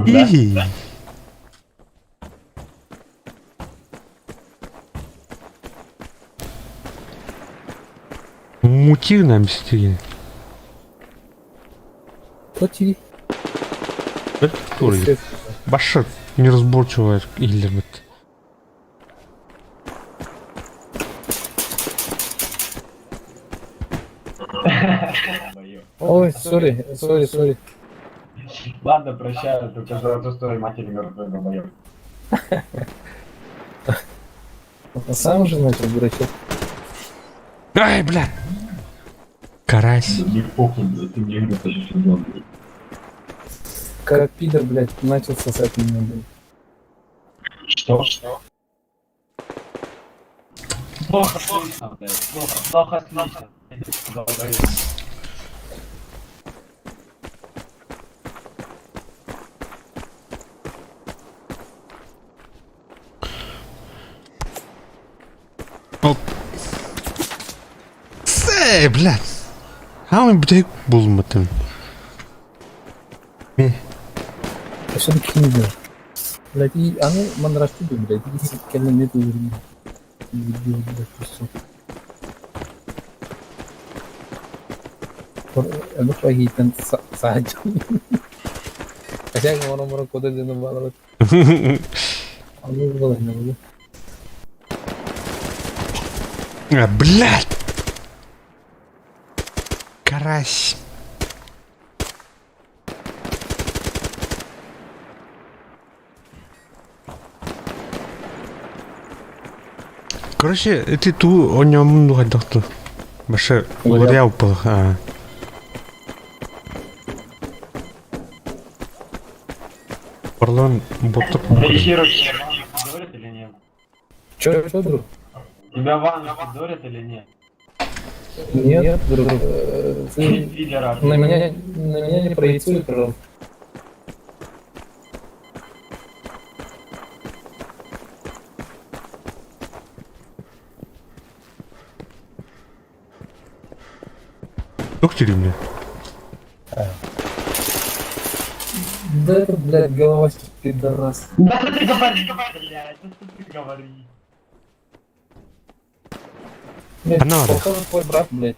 И. Мутир нам стиль. Кто тебе? Который? Баша неразборчивая Иллермет. Ой, сори, сори, сори. Ладно, прощаю, только за то, что твоей матери мертвый долбоёб. Сам же начал, дурачок. Ай, бля! Карась. Мне похуй, блядь, ты мне игру даже сезон, блядь. Как пидор, блядь, начал сосать меня, блядь. Что? Что? Плохо слышно, блядь, плохо, плохо слышно. Долбоёб. Оп. Сэй, бля! Хаамай бүтэһик булматым. Ме. А что ты не делаешь? Блядь, и аны мандрашты, блядь, и кэлэн нет уровня. Блядь, просто. Ону пагитан саачым. Хотя мора-мора кода дена балабат. Аны балайна булу. А, блядь! Карась. Короче, эти ту о нем ну хайдахту. Баша уларя упал. А. Орлан боттук. Да херу тебе говорят или нет? Чё, чё, друг? Тебя ванну дорят или нет? Нет, друг. Ты Пидорас. на меня не проецируй, пожалуйста. Доктор мне. Да это, блядь, головастик пидорас. Да что ты говоришь, блядь, да что ты говоришь? Блядь, А надо. похоже, твой брат, блядь.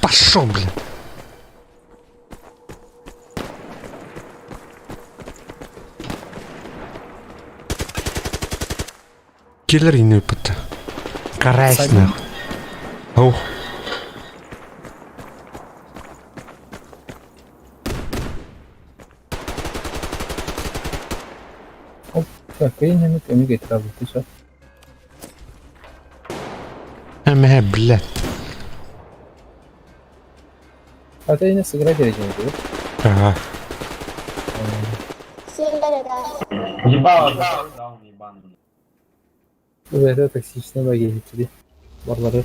Пошел, блядь. Киллер не пыта. Карась нахуй. Ох. Так, я не могу сразу, ты чё? Мэ, блядь. А ты не сыграть я не могу. Ага. Ебало, даун ебаный. Это токсичная богиня тебе. Варвары.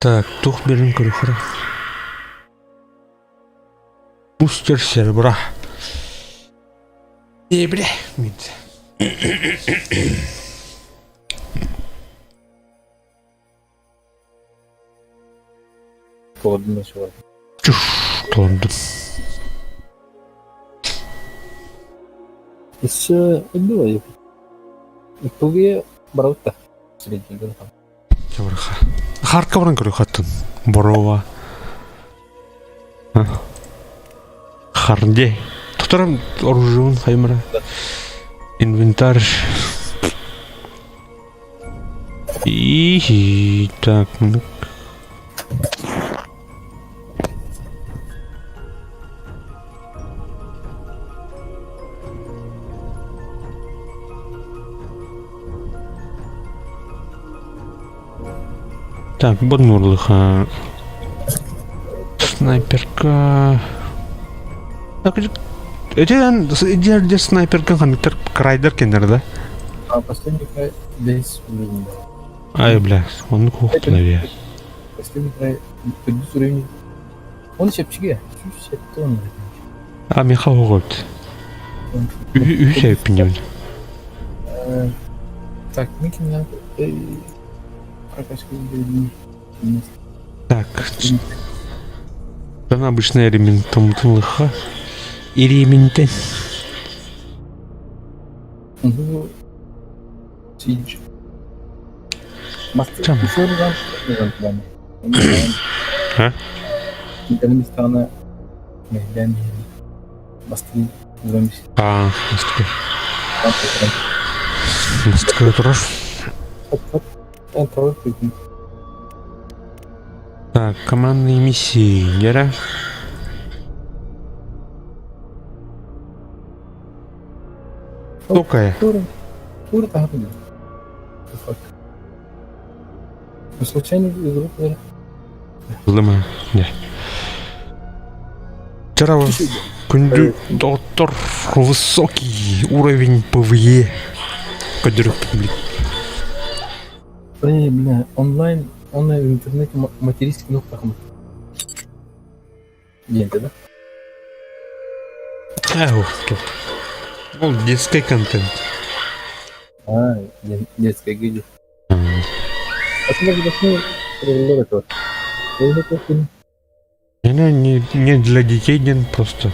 Так, туох биэрэн көрүөххэ Бустер серебра. Ебре, мид. Толордум да Чуш, толордум. Еще было. Итоге барабыт Средний Чабырха. Харка баран көрү хаттын. Борова. Харде. Тутарам оружиун хаймара. Инвентарь. И так, ну. Так, Боднурлыха. Снайперка. Так, эти где снайперка ханныктар крайдар кеннер, да? А последний край весь уровень. Ай, бля, он кухтун авиа. Последний край төрдүс уровень. Он чэпчиге. Сүүс сэттэ он. А, Михаил Гольд. Үһү эппиннем. Так, мин кимнээх прокачка Так. Там обычная ремень-тумтулыха. И ремень-то. Ну, Сидж. Там. А? А, мастыка. Мастыка турар. Так, командные миссии, Гера. Токая. Случайно игру Лыма, не. Вчера күндү доктор высокий уровень ПВЕ. Көдүрүк блин. Бля, онлайн, онлайн в интернете материнский ног тахмат. Диэнте да? Эх, Ол детский контент. А, детская видео. Не, не, не для детей ден просто.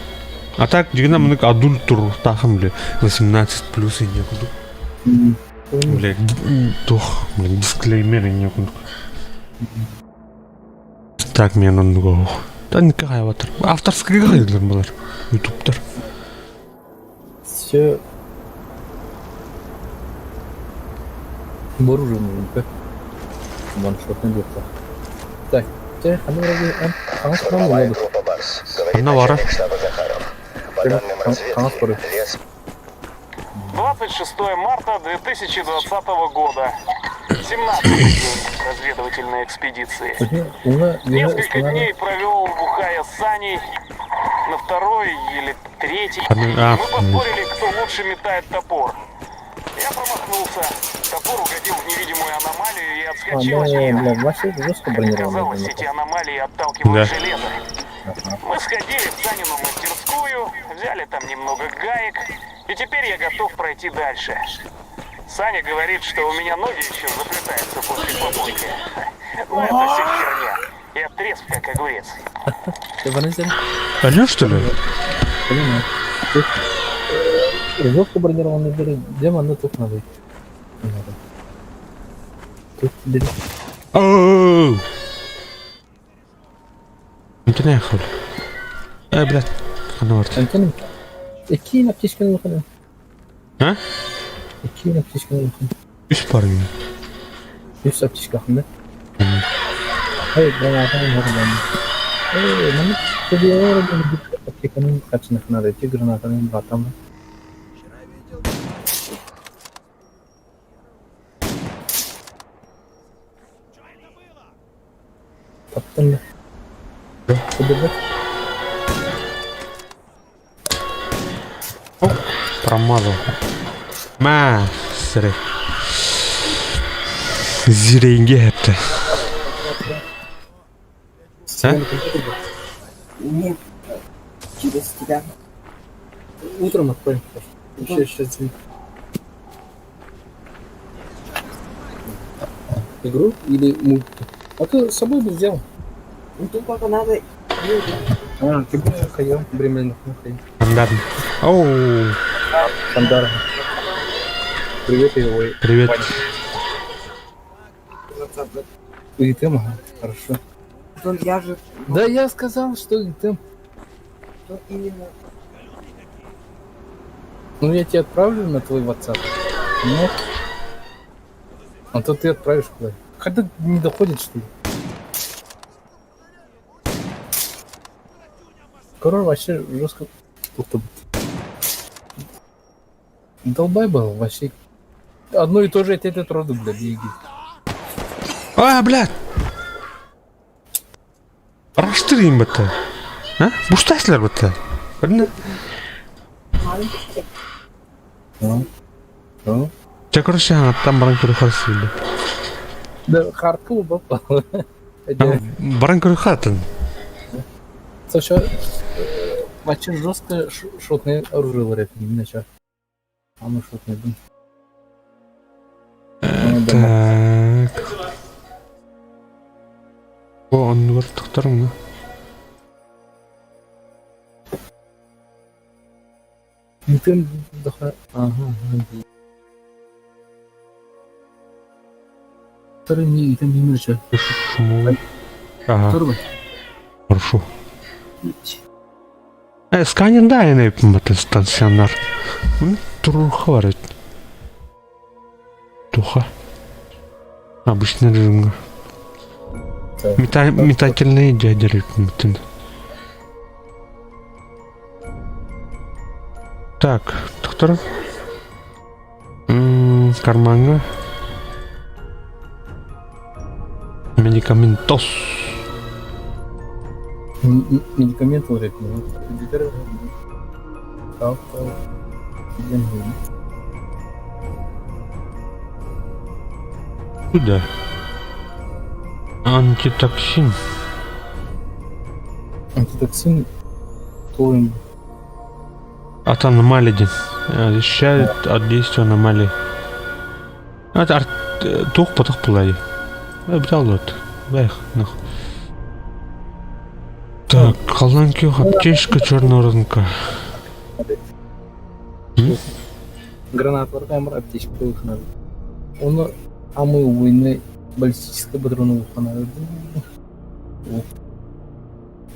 А так, дигна мынык адульт туруктахым, бля, 18 плюс и некуда. Бля, тух, бля, дисклеймер и некуда. Так, мен оннуга Да никакая аватар. Авторский гайдлар булар. Ютубтар. Все. Вооруженный, да? Ваншотный где-то. Так, те, ханна вроде, ханна Штурмовая группа «Барс». Говорит Ханна вара. начальник штаба Захаров. По данным разведки, лес 26 марта 2020 года. 17 день разведывательной экспедиции. Несколько дней провел, бухая с Саней. На второй или третий мы поспорили, кто лучше метает топор. Я промахнулся. Топор угодил в невидимую аномалию и отскочил от нее. Как оказалось, эти аномалии отталкивают Да. железо. Мы сходили в Санину мастерскую, взяли там немного гаек, и теперь я готов пройти дальше. Саня говорит, что у меня ноги еще заплетаются после попойки. Но это все херня. Я трезв, как огурец. Алло, что ли? Жестко бронированный дыры, где манна тут надо? Тут дыры. Оу! Интене хол. Э, блядь. Ханна барт. Антон, Эккиин аптечканы улахана. А? Эккиин аптечканы улахана. Үс бар мен. Үс аптечка ханда. Эй, гранатаны нормально. Эй, маны тебе аптеканы хачных надо, те гранатаны батамы. Таптым да. Кудырбат. Промазал. Ма, сірі. Зиренге хепті. А? Тебя на компьютер был? Нет, через тебя. Утром отправим. Вообще сейчас Игру или мультик? А ты с собой бы взял. Ну тут пока надо... А, ты бы хаем, временно хаем. Андар. Оу, Андар. Привет, его. привет. И ты, ага, хорошо. Антон, я же... Да я сказал, что и ты. Ну, именно. Ну я тебе отправлю на твой WhatsApp. Нет. А то ты отправишь куда? Когда не доходит, что ли? Король вообще жестко... Ух ты. Долбай был вообще. Одно и то же эти роды, блядь, беги. А, блядь! Раштырайын бітті. А? Буштайсылар бітті. Көрдің Ну? Ча короче, аттан баран көрі қарсы Да, хардкор попал. Баран көрі қатын. Слушай, вообще жестко шотное оружие ларек, не иначе. А мы шотное, блин. Ну, да. Так. О, онны бар тоқтар мұны. Ты Ага, ага. Второй не, там не иначе. Шумовый. Ага, Второй. хорошо. Сканер да, я стационар. Туруха бар еді. Туха. Обычный режим. Так. Метательные дядя бүтін. Так, доктор. Карманга. Медикаментос. Медикамент ларек, ну, Теперь авто. Деньги. Куда? Антитоксин. Антитоксин. Твой От аномалий. Защищает от действия аномалий. Это арт... Тух потох пулай. Біталот. Вэх, нах. Так, колонки, аптечка черного рынка. Гранат варкамер, аптечка выхнали. Он, а мы войны баллистической патроны выхнали.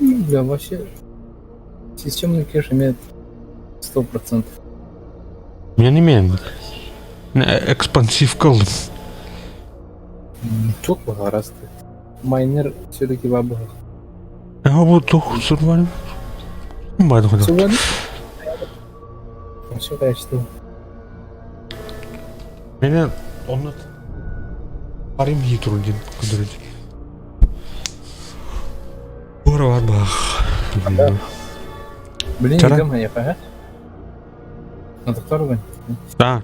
Бля, вообще системный кэш имеет 100%. Я не имею. Экспансив кол. Тух гораздо. Майнер все-таки в обоих. А вот тух сурвалим. Байды хода. Сурвалим? Все качество. Меня он Парим хитрудин, кудырыд. Ура барбах. Блин, Чара? идем я, ага. На доктор Да,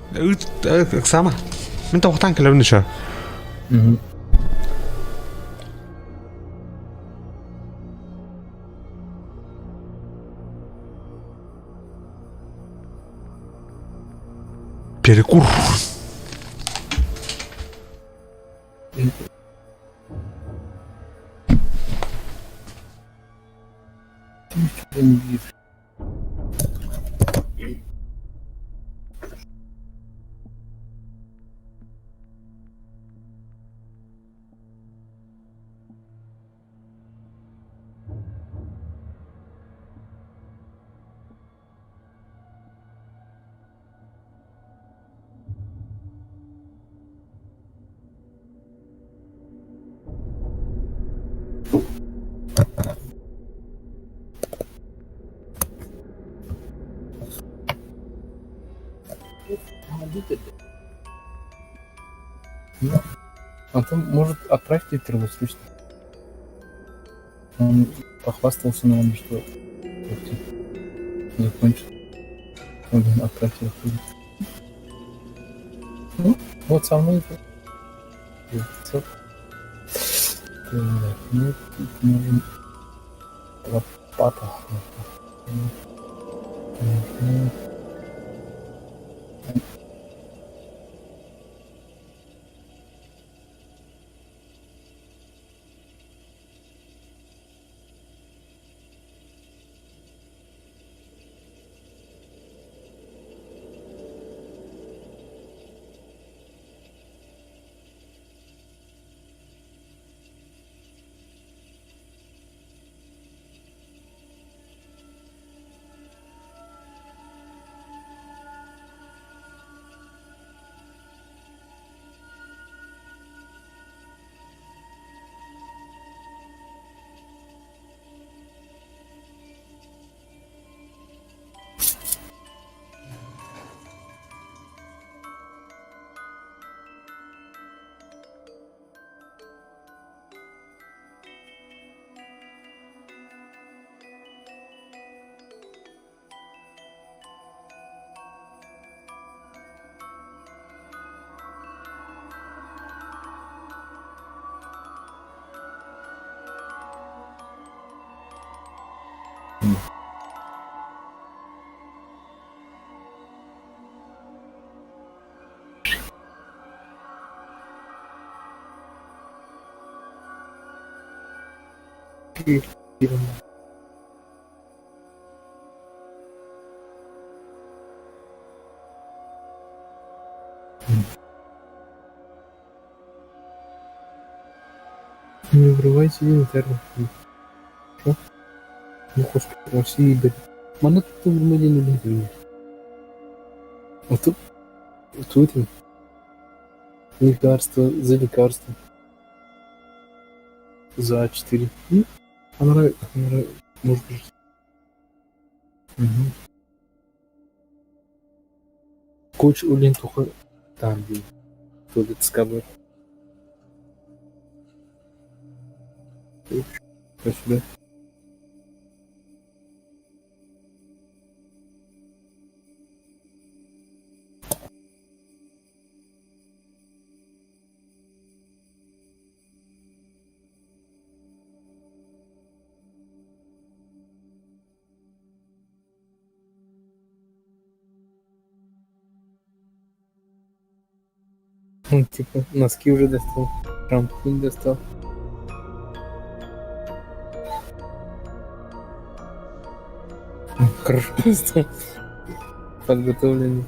сама. Мен тоқтан келемін еще. Угу. Перекур. Не вижу. Антон, может, отправь Твиттер его срочно. Он похвастался, наверное, что закончил. Блин, отправь его. Ну, вот со мной. Так, мы тут можем... Лопата. Мгм. Не врывайте интернет. Что? Ну, господи, России, блядь. Манна тут вырмадин или А тут, тут лекарство за лекарство. За 4. Она, она, может быть. Угу. Коч улин тухы там дии. Туалет скабы. Сюда. Он типа носки уже достал, шампунь достал. Хорошо достал. Подготовленный.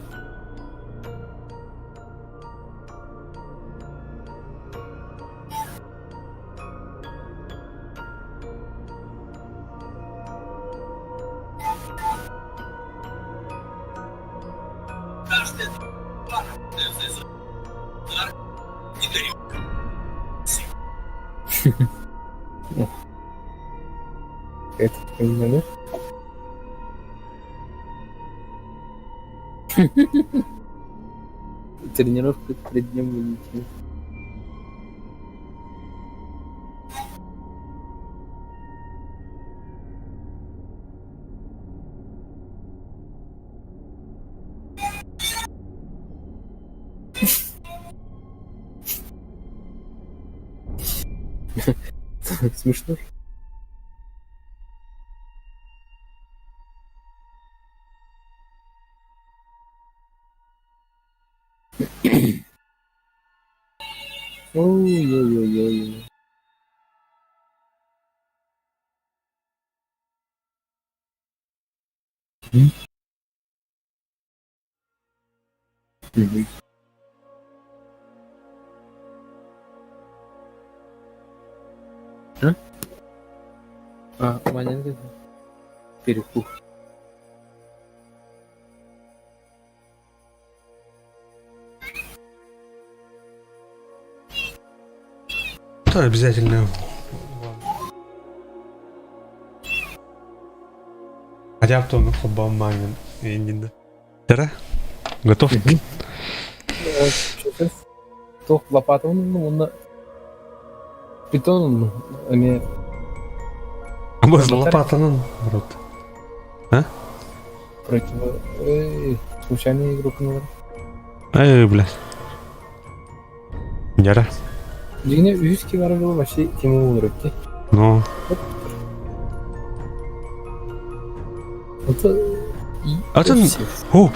Это понимаю, да? Тренировка перед днем Валентина. Смешно. Ой-ой-ой-ой. Мгм. А? А, маленький перекур. Да, обязательно. Хотя в том хобаманин. Да? Готов? Туох лопата уонна питон эмиэ А может лопатанан рот. А? против случайный игрок гыналар. Эй, блядь. Яра. Дьиҥэ үһүс киһи баар буолла вообще тема буолар эбит. Ну. Атын, о,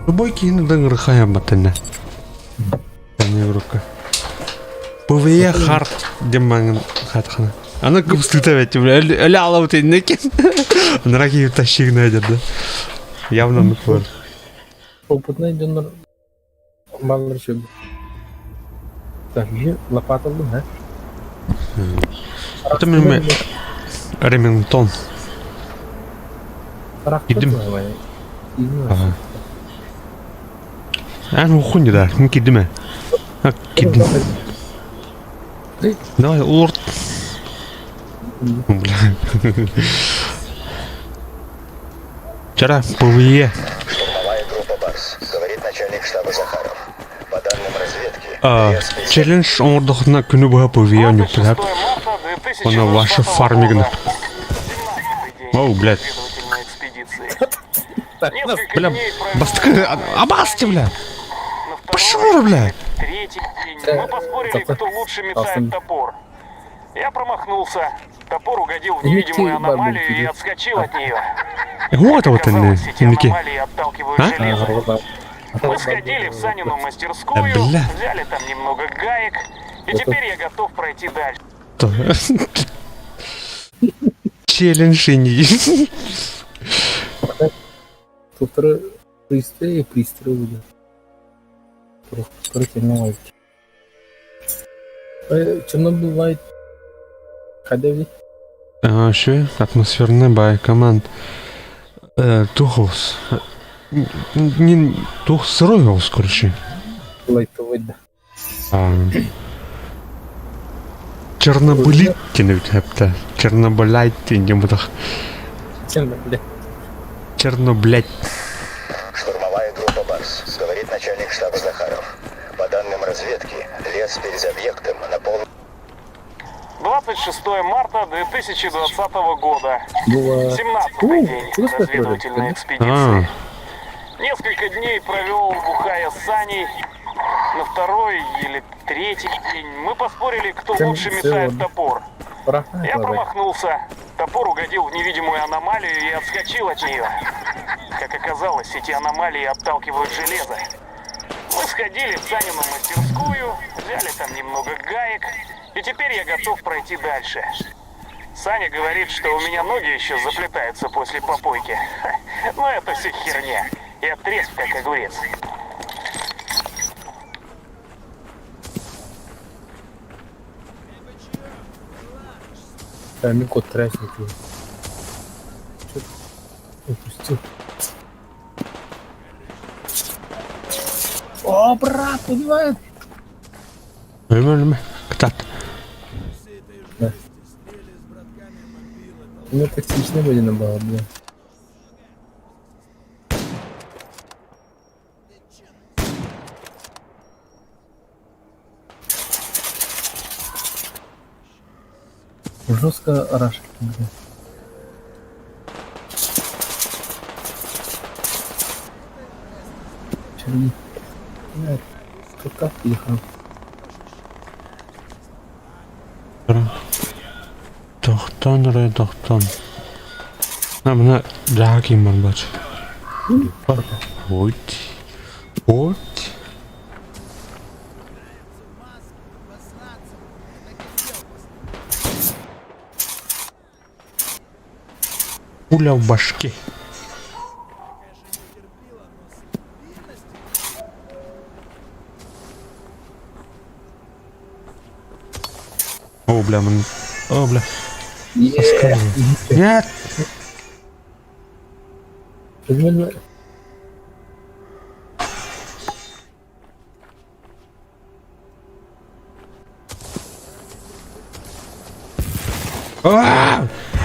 любой киһини да ыҥырыхайамматынна. Тренировка. ПВЕ хард диэн маҥан хатхана. Аны кыбыстыыта бэт, өлө алабыт иннеки. Нара киһи тащигна деді. Явно оннук бар. Опытный дьоннор баллар сөбү. Так, лопаталлым, һэ? Это мен Ремингтон. Кидим. Ага. Эн ухун да, мин кидим ээ. Кидим. Давай, улорт. Бля. Вчера ПВЕ. Штурмовая группа «Барс», говорит начальник штаба Захаров. По данным разведки, Челлендж оҥордохуна күнү быһа ПВЕ онньуктуһап. Она ваша фармигна. Оу, блядь. Бля, бастакы абасти, бля. Пошел, бля. Третий день мы поспорили, кто лучше метает топор. Я промахнулся. Топор угодил в невидимую аномалию и отскочил от нее. Вот вот они, эти аномалии отталкивают железо. Мы сходили в Санину мастерскую, взяли там немного гаек, и теперь я готов пройти дальше. Челлендж не. Туттары пристрел пристрел Протянула. Чернобыль Лайт. Хайда Вообще атмосферный бай команд. Тухос. Не тух сырой голос, короче. Лайтовый, да. Чернобылит тенебит хэпта. Чернобылайт тенем бутах. Чернобыль. Черноблядь. Штурмовая группа «Барс», говорит начальник штаба Захаров. По данным разведки, лес перед объектом наполнен... 26 марта 2020 года. 17 день разведывательной экспедиции. Несколько дней провел, бухая с Саней. На второй или третий день мы поспорили, кто лучше метает топор. Я промахнулся. Топор угодил в невидимую аномалию и отскочил от нее. Как оказалось, эти аномалии отталкивают железо. Мы сходили в Санину мастерскую, взяли там немного гаек, и теперь я готов пройти дальше. Саня говорит, что у меня ноги еще заплетаются после попойки. Но это все херня. Я трезв, как огурец. Мин кот Упустил. О, брат, убивает! Өлме, Кытат. Да. У меня токсичная година была, бля. Жестко рашит, бля. Черни. Бля, тут как ехал? Тохтон, рэ, тохтон. На, мына дьаһа киин барбат. Вот. Вот. Пуля в башке. О, бля, мын... О, бля. Нет!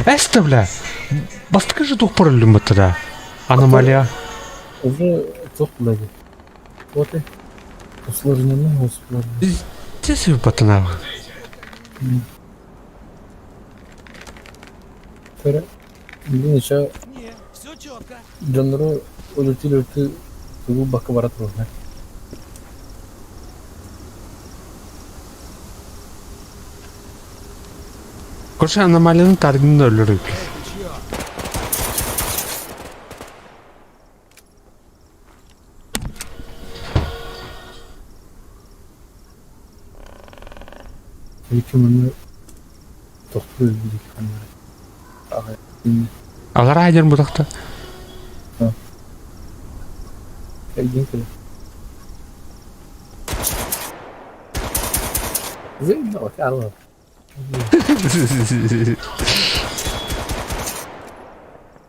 Эстэ, бля! Бастакы же туох параллюмматтара? Аномалия. Уже туох блядь. Вот и усложнено, усложнено. Здесь патанава. Блин, еще дьоннору өлүтү тугу бакка бара турар. Короче, аномалияны таргын өлөрүк. Икки тохтуу өлбүт ханна Алараа диэн бутахта. Өйдүүн кэлин.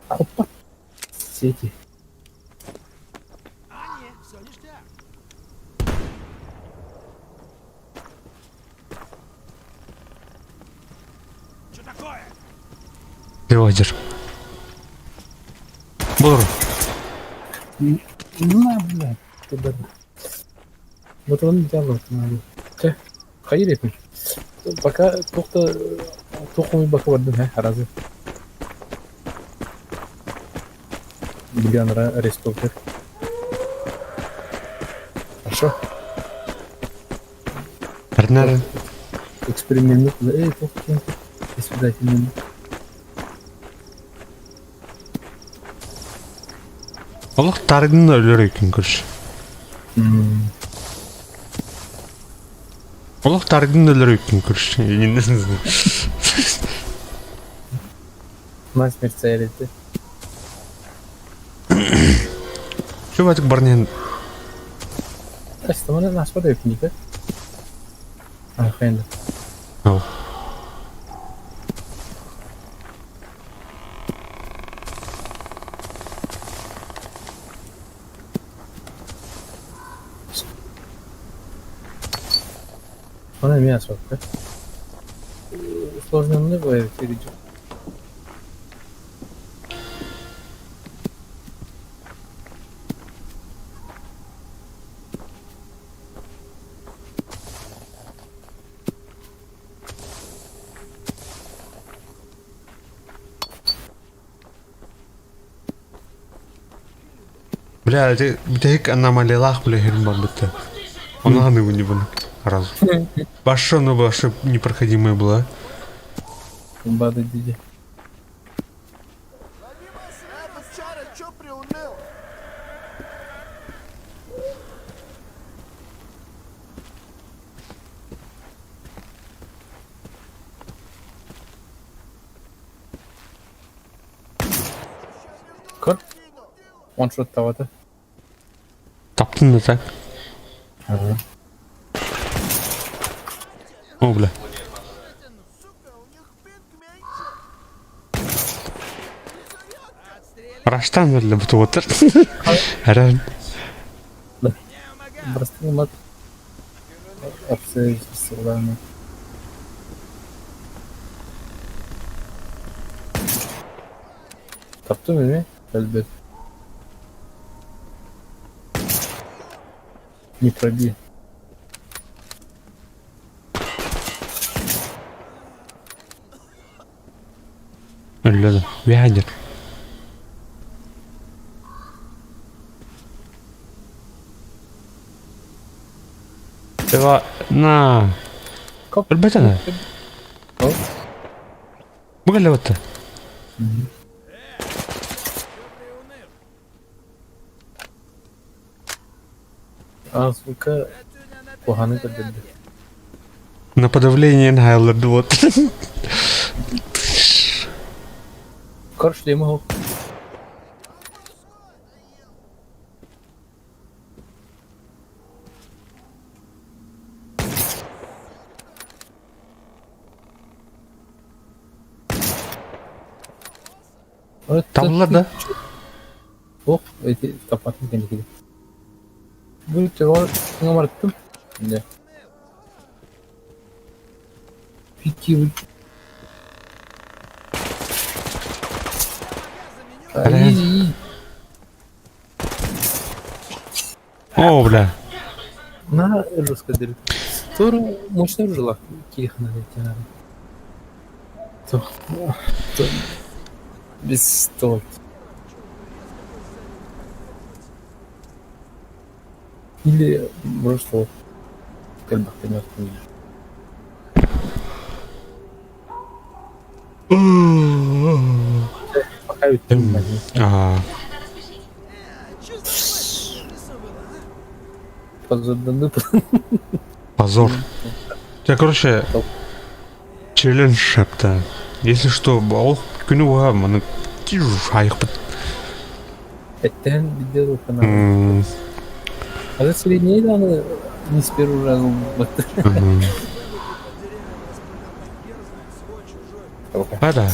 Опа. Сети. Левадер. Болор. На, блядь, туда. Вот он делает, надо. Чэ, хайыр этин. Пока туохта туох бака бардым һэ аразы. Билганра арестовтар. Хорошо. Арнары. Эксперимент. Эй, туох Председатель. Олох тардын өлөр екен көрш. Олох тардын өлөр екен көрш. На смерть царит. Şu батык барнен Астамана наспада өкінді. Ахайна. Ау. Она мясо, да? Сложно не бывает, или Бля, это бүтэһик аномалиялаах бля хирин барбыта. Оны ханы не буну. Разу. Башы, ну башы непроходимая была. Бада диди. Көр. One shot тавата. Таптың да так. О, бля. Раштан бля бутып отыр. Әрән. Просто мат. Обстоятельства. Таптым ими? Әлбет. Не пробей. Өллөдө. Вядер. Ева, на. Коп. Өлбөтөнө. О. Бу келе батты. А, сука, куханы көрдөрдү. На подавление найларды вот. Көр шлемі хоқ. Табылар да. Ох, эти тапатын кенеки. Бу чего ңамарттым. Да. Пики. Блин. О, бля. На жестко дырит. Тору мощный жила кирихна То, то без того. Или просто кэлбэхтэн Пока ведь А, позор. позор. Я, короче, Топ. Челлендж эптэ. Если что, ол күнү уһа маны айықпыт. Эттээн билдер ухана. А средней аны не с первого раза баттı. Ада.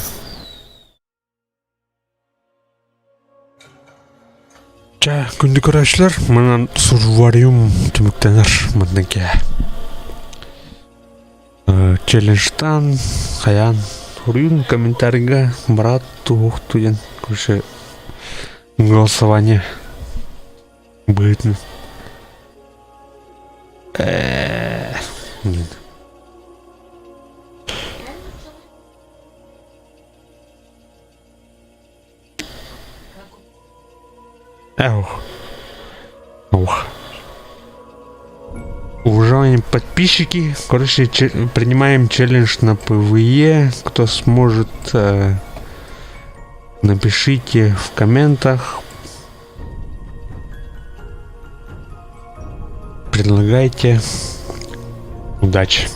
Чэ, күндү көрөөччүлэр, манан сурвариум түмүктэнэр манна кээ. Челленджтан хайаан суруйун комментарийга брат туһух туйан короче голосование быһыытынан. Э, нет. Эх. Ух. Уважаемые подписчики, короче, принимаем челлендж на PvE. Кто сможет, э, напишите в комментах. Предлагайте. Удачи.